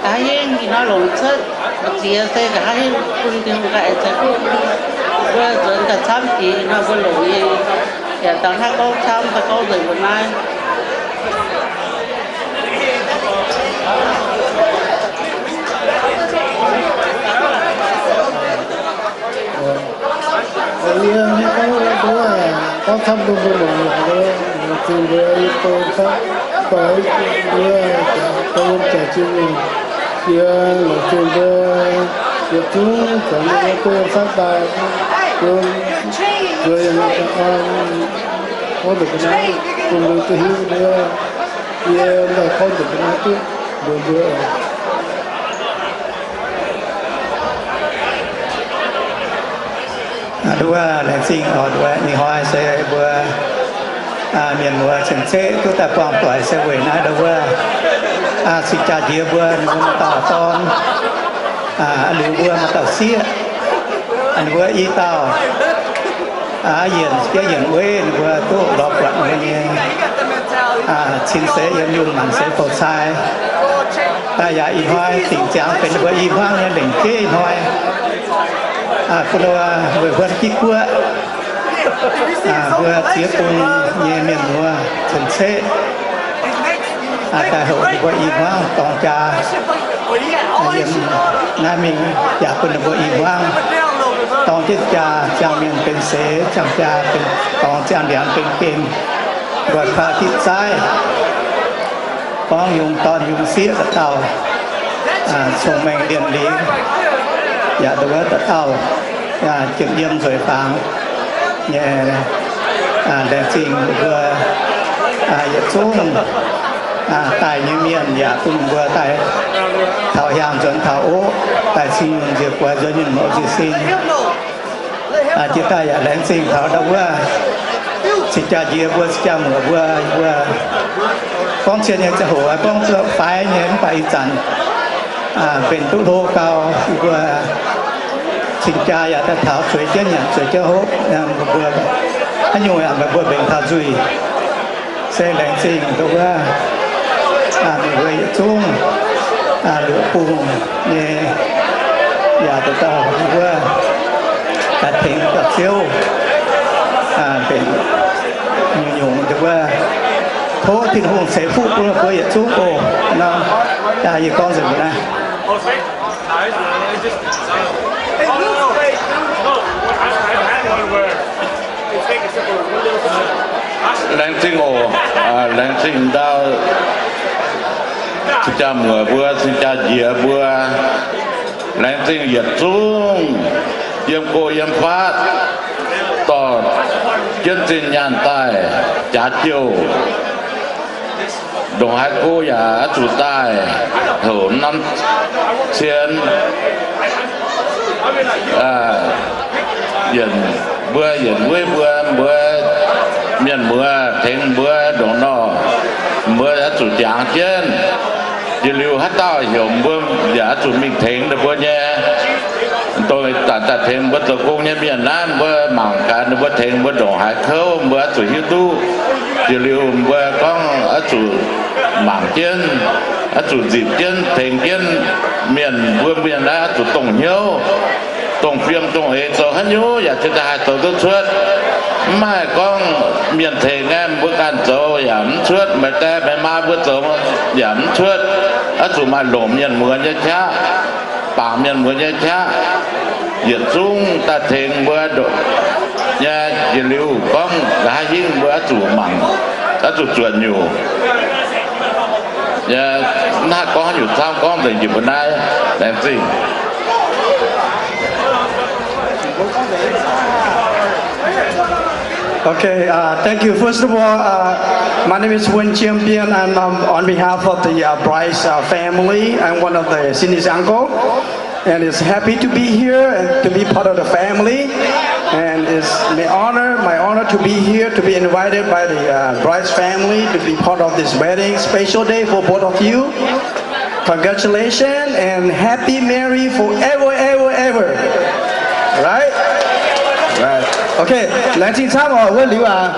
Nqa'haav hingv ih hnoi longc cuotv mbu'ziex se nqa'haav hingv bun Tin-Hungh ganh ceix fuqv bun mbuo nzuonx daaih camv jiex ih hnoi mbuo longc nyei. Yaac dangh hnangv gorngv camv daaih gorngv nzengc mbuo naaiv. Yie hnangv gorngv, gorngv camv bun mbuo muangx, laengz zingh mbuo yie bung fatv doix mbuo jaax, doix yiem jaax jiex nyungc. Yie laengz zingh mbuo yietc zungv zoux mienh nyei go yiem fatv daaih, yiem zueiz yiem naaiv daaih gorngv nzengc ga'naaiv bun mbuo duqv hiuv wuov. Yie daaih gorngv nzengc ga'naaiv duqv mbuox mbuo. Nduov laengz zingh oc. Nduov ih hnoi se mbuo mienh muoz cien-ceqv duqv daaih buangh doic se weic naaiv nduov cing-jaa jiex mbuo, ninh mbuo maaih dauh dorn, liuz mbuo maaih dauh sieqv, ninh mbuo i dauh yienc jiex yienc weiv, ninh mbuo duqv lorz buatc mbuo nyei cin seix yiem yungh, maanc seix bouh cai. Yaac ih hnoi dingc ziangx benx ninh mbuo i hmuangv nyei lengc jeiv hnoi. Bun ninh mbuo weic huon jiv guoqv, mbuo ziex bung nyei mienh muoz cien-ceqv daaih hoqc ninh mbuo i hmuangv dorng jaa yiem naaiv mingh, yaac bun ninh mbuo i hmuangv dorng jienv jaa, ziangh mienh benx seix, ziangh jaa benx dorngx, ziangh ndiangx benx gengh, nqoi kaav diqv zaaiv, gorngv yungz dorn yungz sieqv dauh dauh cong-mengh lienh liz, yaac nduov dauh dauh jiem yiem nzueic fangx nyei. Laengz zingh mbuo yietc zungv daaih nyei mienh yaac bun mbuo daaih taux hiaangx nzuonx taux oqv, daaih cing nyungc nziex guaix nzuonx nyungc mouz nziex sin. Jiex daaih yaac laengz zingh taux ndau wuov cing-jaa njiec mbuo, cing-jaa muoc mbuo, mbuo gorngv cien nyei ziangh hoc gorngv faix nyei, mv baac ih zanc mbenc duqv hlo gau, yie mbuo cing-jaa yaac daaih taux zueiz jienv nyanc zueiz jienv hopv, mbuo haaix nyungc yaac meih mbuo mbenc taux nzuih. Se laengz zingh ndau wuov meih mbuo yietc zungv luoqc bung nyei, yaac dauh dauh mbuo daaih tengx dauh Ziouv mbenc nyungc-nyungc ndau wuov. Tov Tin-Hungh ceix fuqv bun mbuo yietc zungv oc. Nor, yie gorngv nzengc mbuo naaiv. Laengz zingh oc. Laengz zingh ndau cing-jaa muoc mbuo, cing-jaa njiec mbuo. Laengz zingh yietc zungv yiem go yiem fatv dorh jienv zinh nyaanh daaih jaax jouh. Ndongc haaix go yaac oix zuqc daaih houc norm cien yienc mbuo, yienc wuov mbuo, mbuo mienh muoz tengx mbuo ndongc nor, mbuo oix zuqc jangx jienv. Jiex liuz haaix dauh heuc mbuo yaac oix zuqc mingh tengx ninh mbuo nyei. Dongh daaih tengx mbuo zoux gong nyei mienh naaiv, mbuo mangc gaax ninh mbuo tengx mbuo ndongc haaix kouv, mbuo oix zuqc hiuv duqv. Jiex liuz mbuo gorngv oix zuqc mangc jienv, oix zuqc nzipc jienv tengx jienv mienh, mbuo mienh naaiv oix zuqc dongh hnyouv, dongh fiem dongh eix, zoux haaix nyungc yaac cingx daaih haih zoux duqv cuotv. Mv haih gorngv mienh tengx aeqv, mbuo ganh zoux yaac mv cuotv, meih die meih maa mbuo zoux yaac mv cuotv. Oix zuqc maaih longc mienh muoz nyei qaqv, bangc mienh muoz nyei qaqv, yietc zungv daaih tengx mbuo nyei. Jiex liuz gorngv nqa'haav hingv mbuo oix zuqc mangc, oix zuqc zuonc nyungc. Naaiv gorngv haaix nyungc camv gorngv nzengc njiec mbuo naaiv. Laengz zingh. Okay, uh, thank you. First of all, uh, my name is Wen Champion, and um, on behalf of the uh, Bryce uh, family, I'm one of the Cindy's uncle, and is happy to be here and to be part of the family, and it's my honor, my honor to be here, to be invited by the uh, Bryce family to be part of this wedding, special day for both of you. Congratulations and happy married forever, ever, ever. Right? Right. Okay, laengz zingh camv oc, wuov liuz aqv.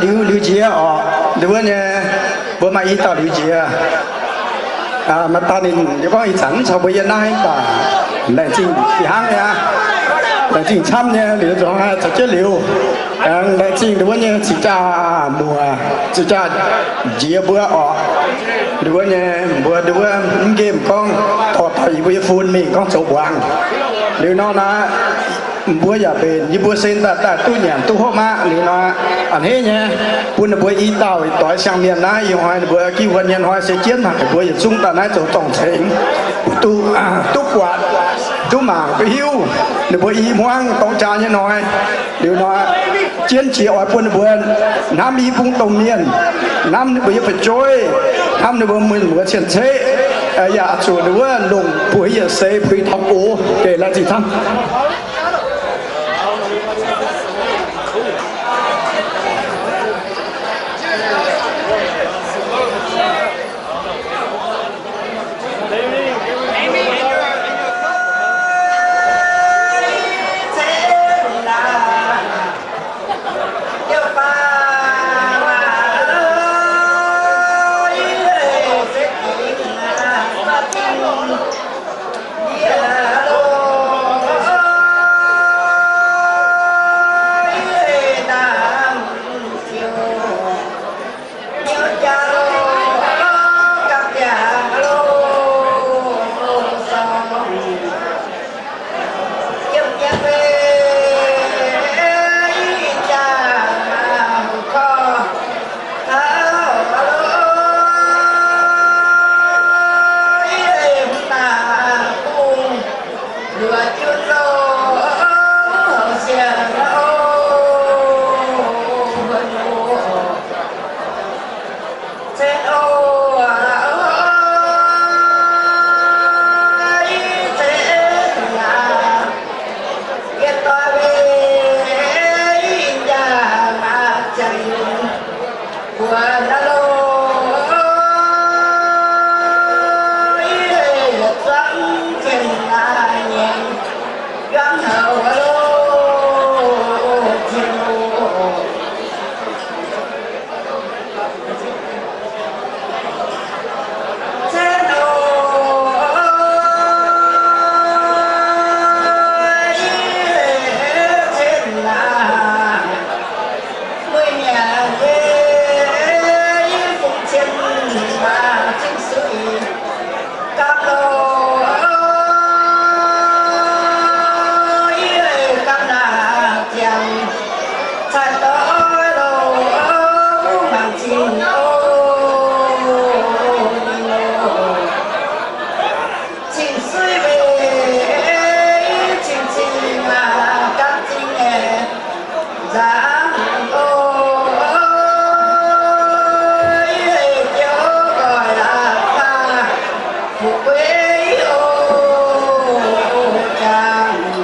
Liuz, liuz njiec oc. Ndau wuov nyei, mbuo maaih i dauh liuz njiec. Maaih dauh ninh yie gorngv ih zanc mv caux mbuo yiem naaiv mv baac laengz zingh fih hnangv nyei aqv. Laengz zingh camv nyei, liuz nzunc haih caux jienv liuz. Aengx laengz zingh ndau wuov nyei cing-jaa muoc, cing-jaa njiec mbuo oc. Ndau wuov nyei mbuo ndau wuov mv nqemh gorngv dorh taux yie mbuo nyei fun mingh gorngv zoux mbuangz. Liuz nor naaiv, mbuo yaac mbenc yie mbuo sen daaih daaih duqv nyanc duqv hopv aqv. Liuz nor, a'hneiv nyei, bun ninh mbuo i dauh doix siang-mienh naaiv ih hnoi ninh mbuo gitv wuonh nyei hnoi se jienv haic, mbuo yietc zungv daaih naaiv zoux dorngc cengx, duqv, duqv buatc, duqv mangc, duqv hiuv ninh mbuo i hmuangv dorng jaa nyei hnoi. Liuz nor, jienv jiex oix bun ninh mbuo hnamv i bung domh mienh, hnamv ninh mbuo nyei fu'jueiv, hnamv ninh mbuo mienh muoz cien-ceqv, yaac zuqc ninh wuov longc bueix yietc seix puix taux gox. Geh laengz zingh camv. Buatc aqv loh, yie zuangx jienv naaiv nyei yuangx houc aqv loh, Tin-Hungh. Cen oc, yie cen naaiv, meih mienh nyei i fungx cien maaih zingh suiv gapv loh, yie gapv naaiv ziangx cai doix loh, mangc zingh oc, ninh oc. Zingh suiv weic zingh zingh aac, gapv zingh nyei nzangc oc, yie ziouc nqoi aac, faah fu'jueiv oc, jangx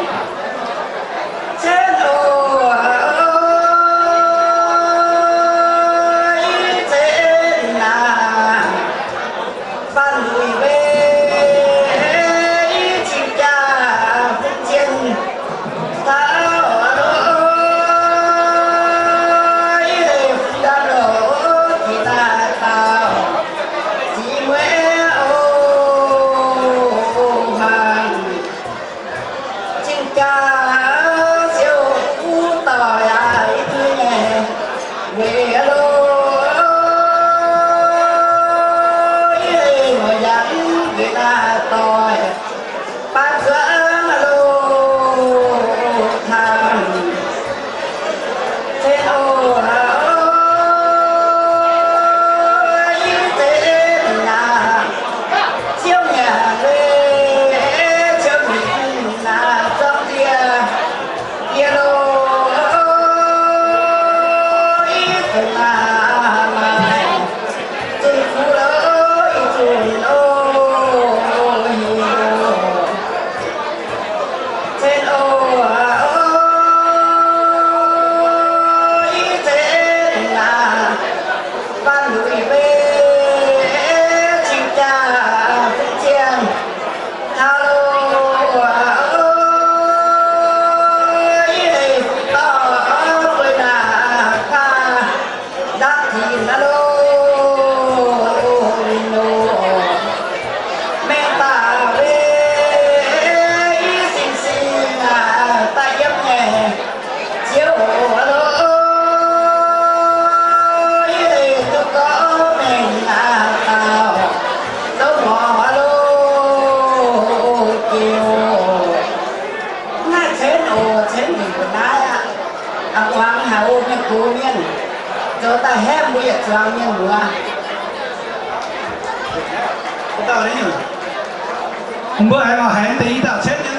cen oc, yie cen naaiv. Faanh luic weic i cing jaa fun cien taux loh, yie fun ndamv loh, jiex daaih taux jiex mueiz oc, hmangx cing jaa siou uv doic aac, i duqv nyei weic loh, yie muoz-yanc njiec naaiv doic baav zuangx loh, taux cen oc, yie cen naaiv, ziouv nyanc weic ziouv mingh naaiv zorqv ndie yie loh, yie cen naaiv maaih zunh kuv loh, i zunh oc, heuc cen oc, yie cen naaiv, faanh luic weic cing jaa fun cien taux loh, yie hei fuqv dorh bueix naaiv kaav ndapv dingc aqv loh, ninh oc. Mengh baac weic i sing-sing aac daaih yiem nyei ziouv oc, aqv loh, yie hei duqv gorngv mengh aac daauh, dongh ngorc aqv loh, jiex oc. Mv haih cenv oc, cenv hingc mbuo naaiv aqv. A'kuangx haic oc, mienh gox mienh, zoux daaih haeqv mbuo yietc zuangx mienh muoz. Mbuo haiz mangc haiz deix i dauh cenv nyei.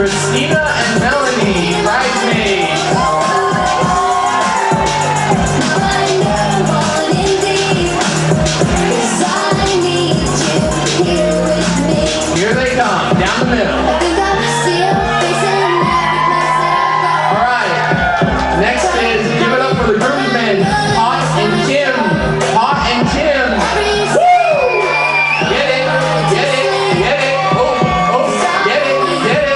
Christina and Melanie, bridesmaids. Here they come, down the middle. All right. Next is give it up for the groomsmen, Hot and Tim. Hot and Tim. Woo! Get it, get it, get it. Oh, oh, get it, get it.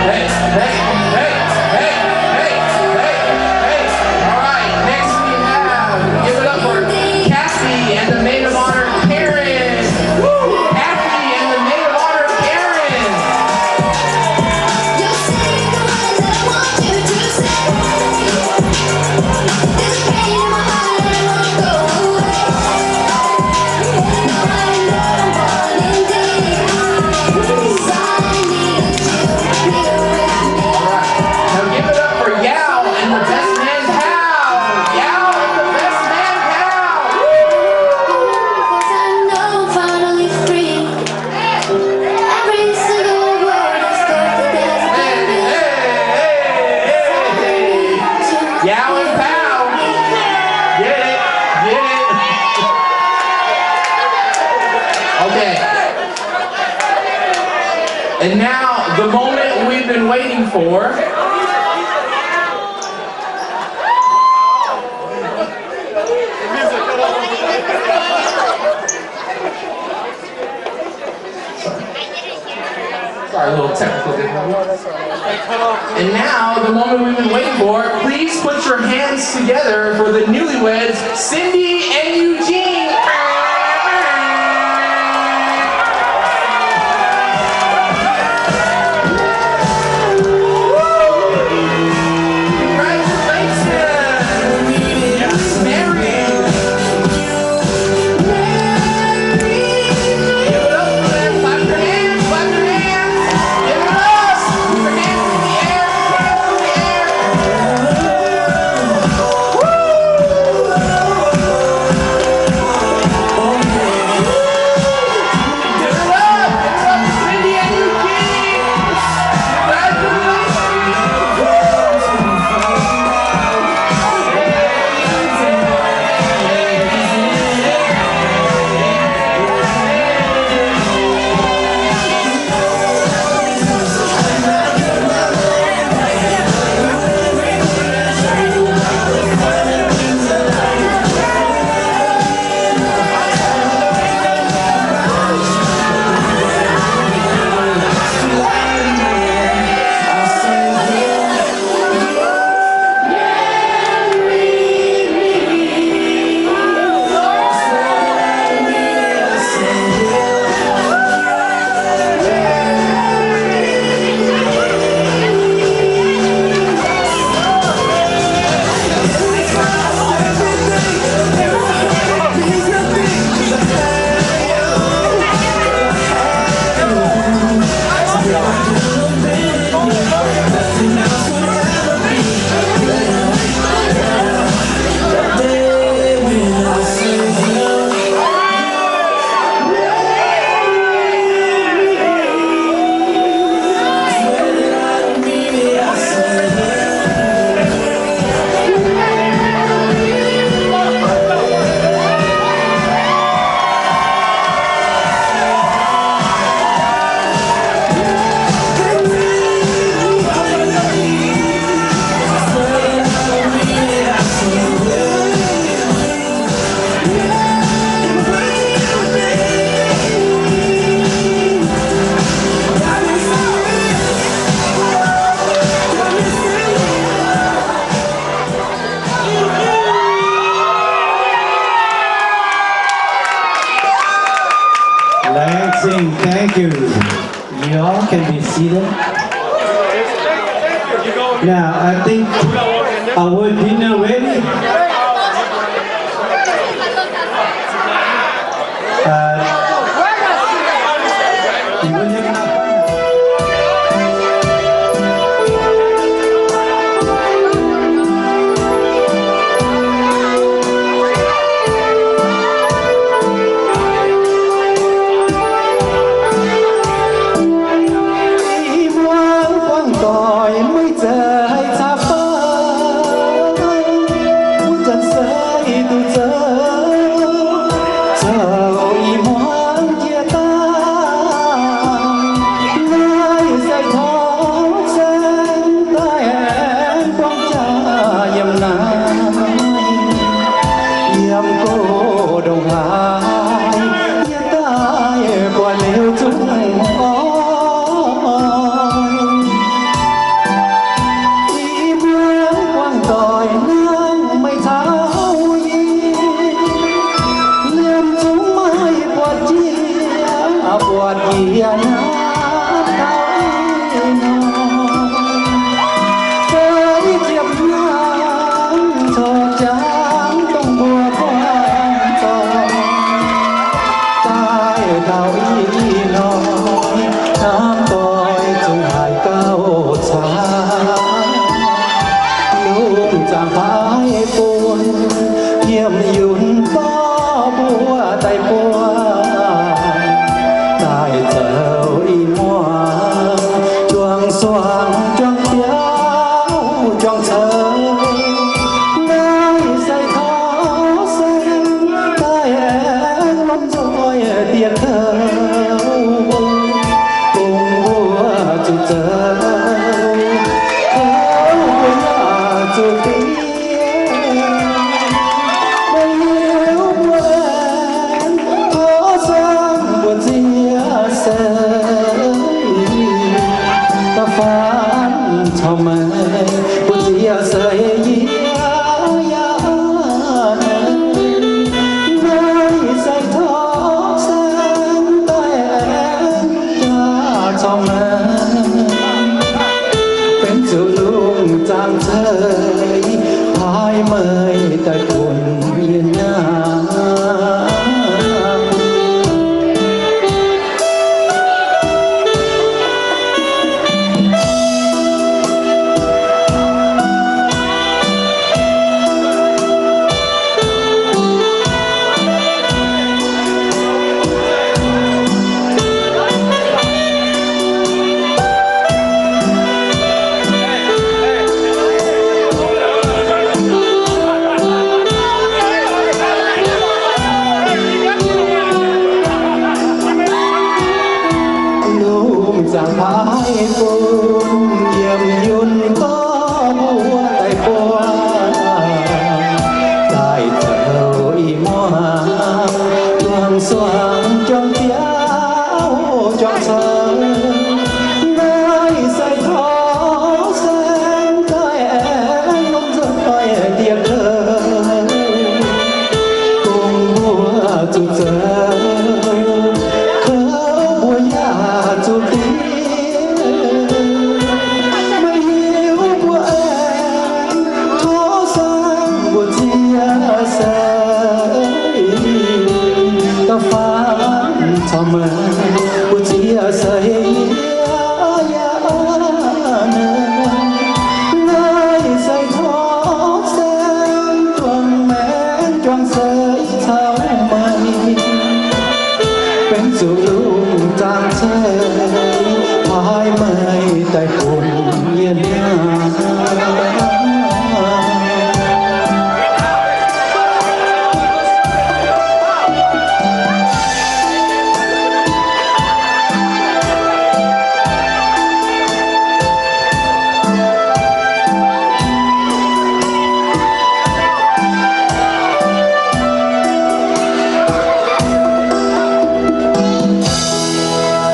Hey, hey, hey, hey, hey, hey. All right, next we have, give it up for Kathy and the maid of honor, Karen. Woo! Kathy and the maid of honor, Karen. All right. Now give it up for Yao and the best man, Hal. Yao and the best man, Hal. Woo! Hey, hey, hey, hey, hey. Yao and Pow. Get it, get it. Okay. And now, the moment we've been waiting for. Sorry, a little technical difficulty. And now, the moment we've been waiting for, please put your hands together for the newlyweds, Cindy and Eugene. Congratulations. Yes, married. Give it up for them. Clap your hands, clap your hands. Give it up. Put your hands in the air, put your hands in the air. Woo! Give it up, give it up for Cindy and Eugene. Congratulations. Langsing, thank you. You all can be seated. Now, I think our dinner ready. Uh, Maiv hiuv mbuo aengx tov saengv mbu'ziex seix, da'faanh caux meih mbu'ziex seix yie yaac naaiv se tov saengv daaih aengx jaax caux meih benx zuqc lungh zaangc ceix, haiz meih daaih bun yie nyaanh. Lungh zaangc haiz bung yiem yunh gorx mbuo daaih buatc, daaih zoux ih muangx juang-suangx juang biauv juang ceuv. Naaiv se tov saengv daaih aengx lomh nzoih dieh kouv, bung mbuo zuqc zoux kouv mbuo yaac zuqc diev. Maiv hiuv mbuo aengx tov saengv mbu'ziex seix, da'faanh caux meih mbu'ziex seix yie yaac naaiv se tov saengv juang maengx juang seix caux meih benx zuqc lungh zaangc ceix, haiz meih daaih bun yie nyaanh.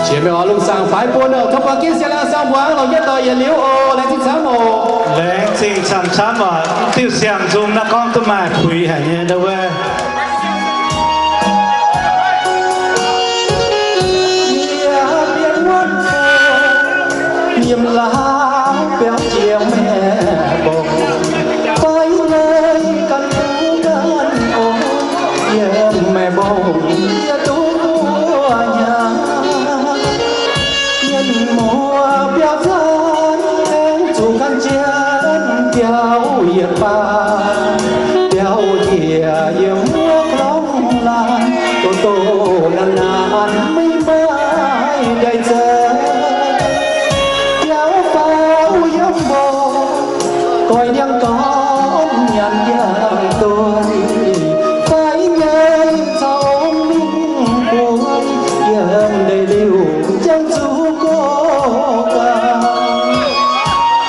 Jiex mingh oix lungh zaangc faix bun oc. Tov buangh jienv siang laangh siang mbuangz longc jienv doic yietc liuz oc. Laengz zingh camv-camv oc. Diuh siang-nzung naaiv gorngv duqv maaih puix haic nyei ndau wuov. Yie mienh wuonh fong, yiem laauv biauv jiex maengx mbong, fai leiz ganh duqv ganh ong, yiem maengx mbong yie duqv buo hnyangx. Mienh muoz biauv zanc aengx zuqc ganh jienv biauv yietc baac, biauv njiec yiem wuov gorngv laanh, doh doh naanc naanc maiv maaih daaih zoux. Biauv faaux yiem mbong, goix ndiangx gorn nyanc yangh doic, fai nyei caux mingh bueix yiem ndeic liuh jangx zuqc gox ganh.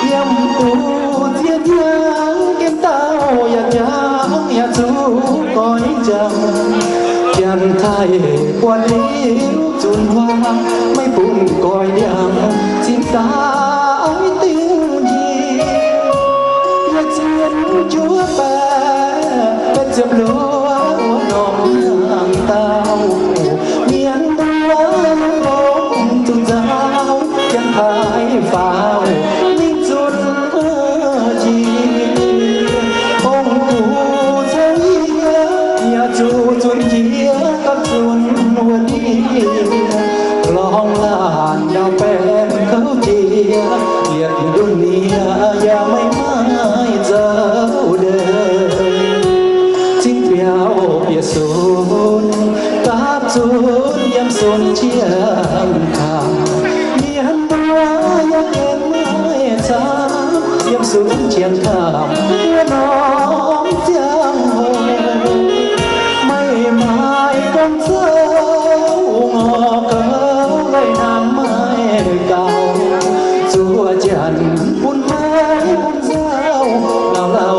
Yiem duqv ziex hnyangx, gengh dauh yaac jangx yaac zuqc goix jangx. Janx-taiv buatc liuz zunc huaang, maiv bun goix ndiangx cingx daaih dingh njiec. Yie zien juov baeqc, baeqc ziepc luoqc wuov norm hnyangx dauh, mienh mbuo longc zuqc nzauh, janx-taiv faaux mingh zunc njiec. Ong-gux caux yie yaac zuqc zunc njiec gapv zunc wuov ndiev. Lorngx laanh ndau-baengh kouv jiex, yietc ndunh nie yaac maiv maaih zoux deix. Cingx biauv bieqc sunx, gapv zunc yiem sunx jien kangh. Mienh mbuo yaac gengh maiv camv, yiem sunx jien kangh wuov norm ziangh hoc. Maiv maaih gorngv zouv ngorc gouv, lai-hnaangx maiv gaux, zuov janx bun maiv bun nzauh, ngau lauh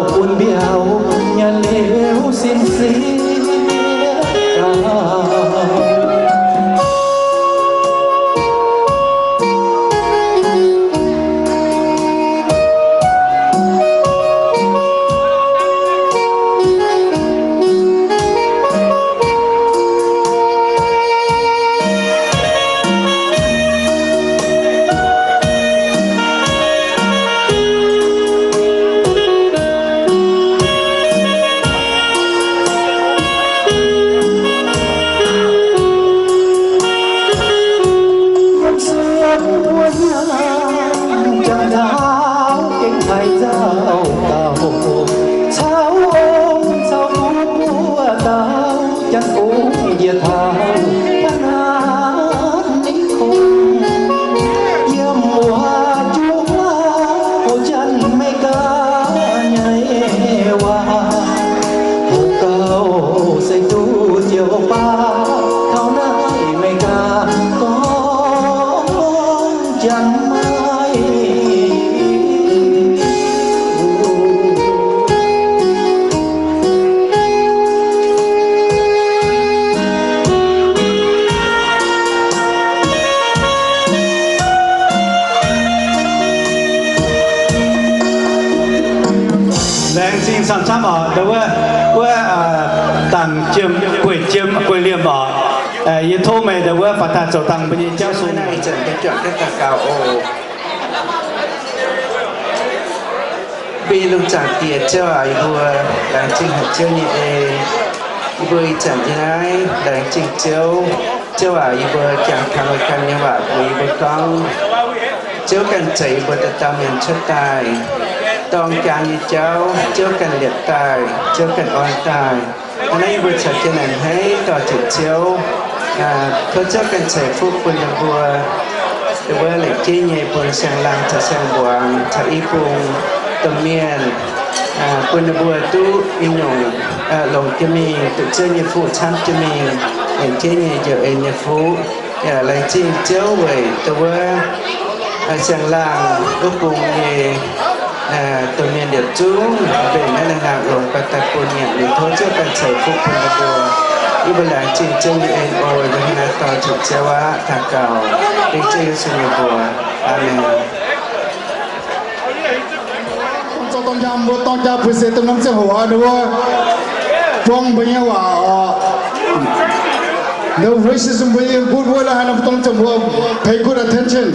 Yietc taux mbuo naaiv ninh kungx yiem wuov juqv wuov Janx Meigaa nyei waac, houc gauh se duqv ziouc baac taux naaiv Meigaa gorngv Janx maiv Laengz zingh camv-camv oc, ndau wuov, wuov, dangc jiem, gueic jiem, gueic liemh oc. Yie tov meih ndau wuov faaux daaih zoux dangh mbuo nyei jauv sung. Ih zanc mbuo juangc jienv daux gaux oc. Mbuo nyei lungh zaangc Diex Ziouv aac, yie mbuo laengz zingh haic Ziouv nyei en. Yie mbuo ih zanc yiem naaiv laengz zingh Ziouv. Ziouv aac, yie mbuo jangx taux meih ganh nyei waac mbuox yie mbuo gorngv, Ziouv ganh ceix yie mbuo dauh dauh mienh cuotv daaih, dorng jaa nyei jauv Ziouv ganh liepc daaih, Ziouv ganh orn daaih. Hnangv naaiv yie mbuo caux jienv naaic hneiv dorh ziepc Ziouv, tov Ziouv ganh ceix fuqv bun ninh mbuo, ndau wuov lengc jeiv nyei bun siang-laangh caux siang-mbuangz caux i bung domh mienh, bun ninh mbuo duqv i nyungc longc jiex mingh, duqv Ziouv nyei fuqv camv jiex mingh, lengc jeiv nyei njoux en nyei fuqv. Yaac laengz zingh Ziouv weic ndau wuov siang-laangh wuov bung nyei domh mienh yietc zungv mbenc naaiv laangz longx baac daaih bun nyanc, ninh tov Ziouv ganh ceix fuqv bun ninh mbuo. Yie mbuo laengz zingh Ziouv nyei en oc. Yie hnangv naaiv dorh ziepc Ziouv aqv, daux gaux dengv Ziouv Yesu nyei mbuox. Aamen. Dorng jaa, mbuo dorng jaa puix seix domh norm ziangh hoc aqv, ninh mbuo buang mbuo nyei waac oc. Ninh mbuo voices mbuo yiem good word, haaix norm dorng ziangh hoc pay good attention.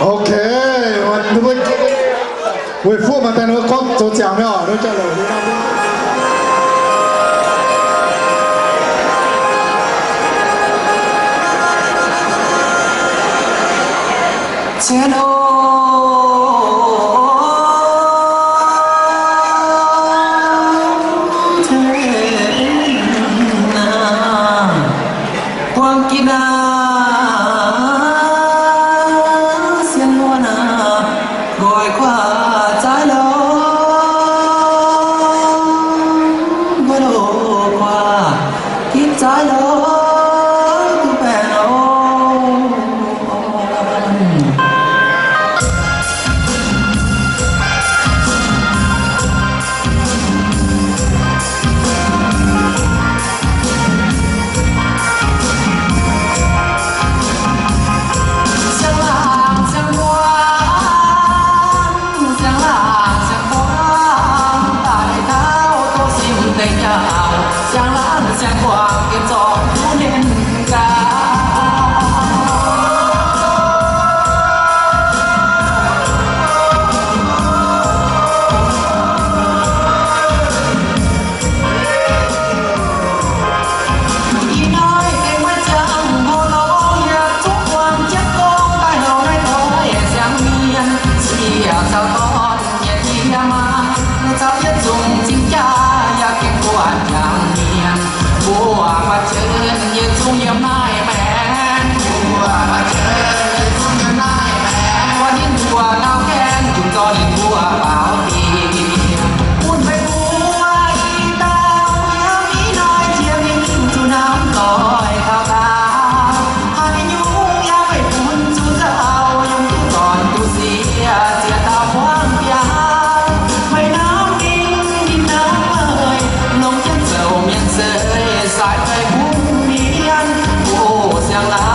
Ok, weic fuqv maaih daaih ninh gorngv zoux ziangx nyei oc, ninh jauv-louc. Cien o, buang gitv naaiv sien muonh aac, nqoi guaax zaaix lorz, nqoi loz guaax gitv zaaix lorz, duqv baengh oc. Siang-laangc siang-buangv, siang-laangc siang-buangv, daaih taux doqc simv deix jauv, siang-laangc siang-buangv, gengh zorqv duqv ninh gaax. Ih hnoi gengh maiv ziangh hoc lorz, yietc zungv buangh jienv dongh daaih louc naaiv doix siang mienh, sieqv caux dorn nyei jiex maah, caux yietc zungv cing-jaa yaac gengh buatc jangx mienh. Mbuo baac jienv yietc zungv yiem naaiv maengx, mbuo baac jienv yietc zungv yiem naaiv maengx, mbuo ninh mbuo nau gaengh, yungz zorqv ninh mbuo baaux bieqc. Bun meih mbuo ih dauh yiem ih hnoi jiex mingh zuqc hnamv doic taux daaih. Haaix nyungc yaac meih bun zuqc nzauh, yungz duqv dorn duqv sieqv ziex dauh muangx biaux. Meih hnamv ninh, ninh hnamv meih, longc jienv zoux mienh seix, sai meih bungx mienh. O siang-laangc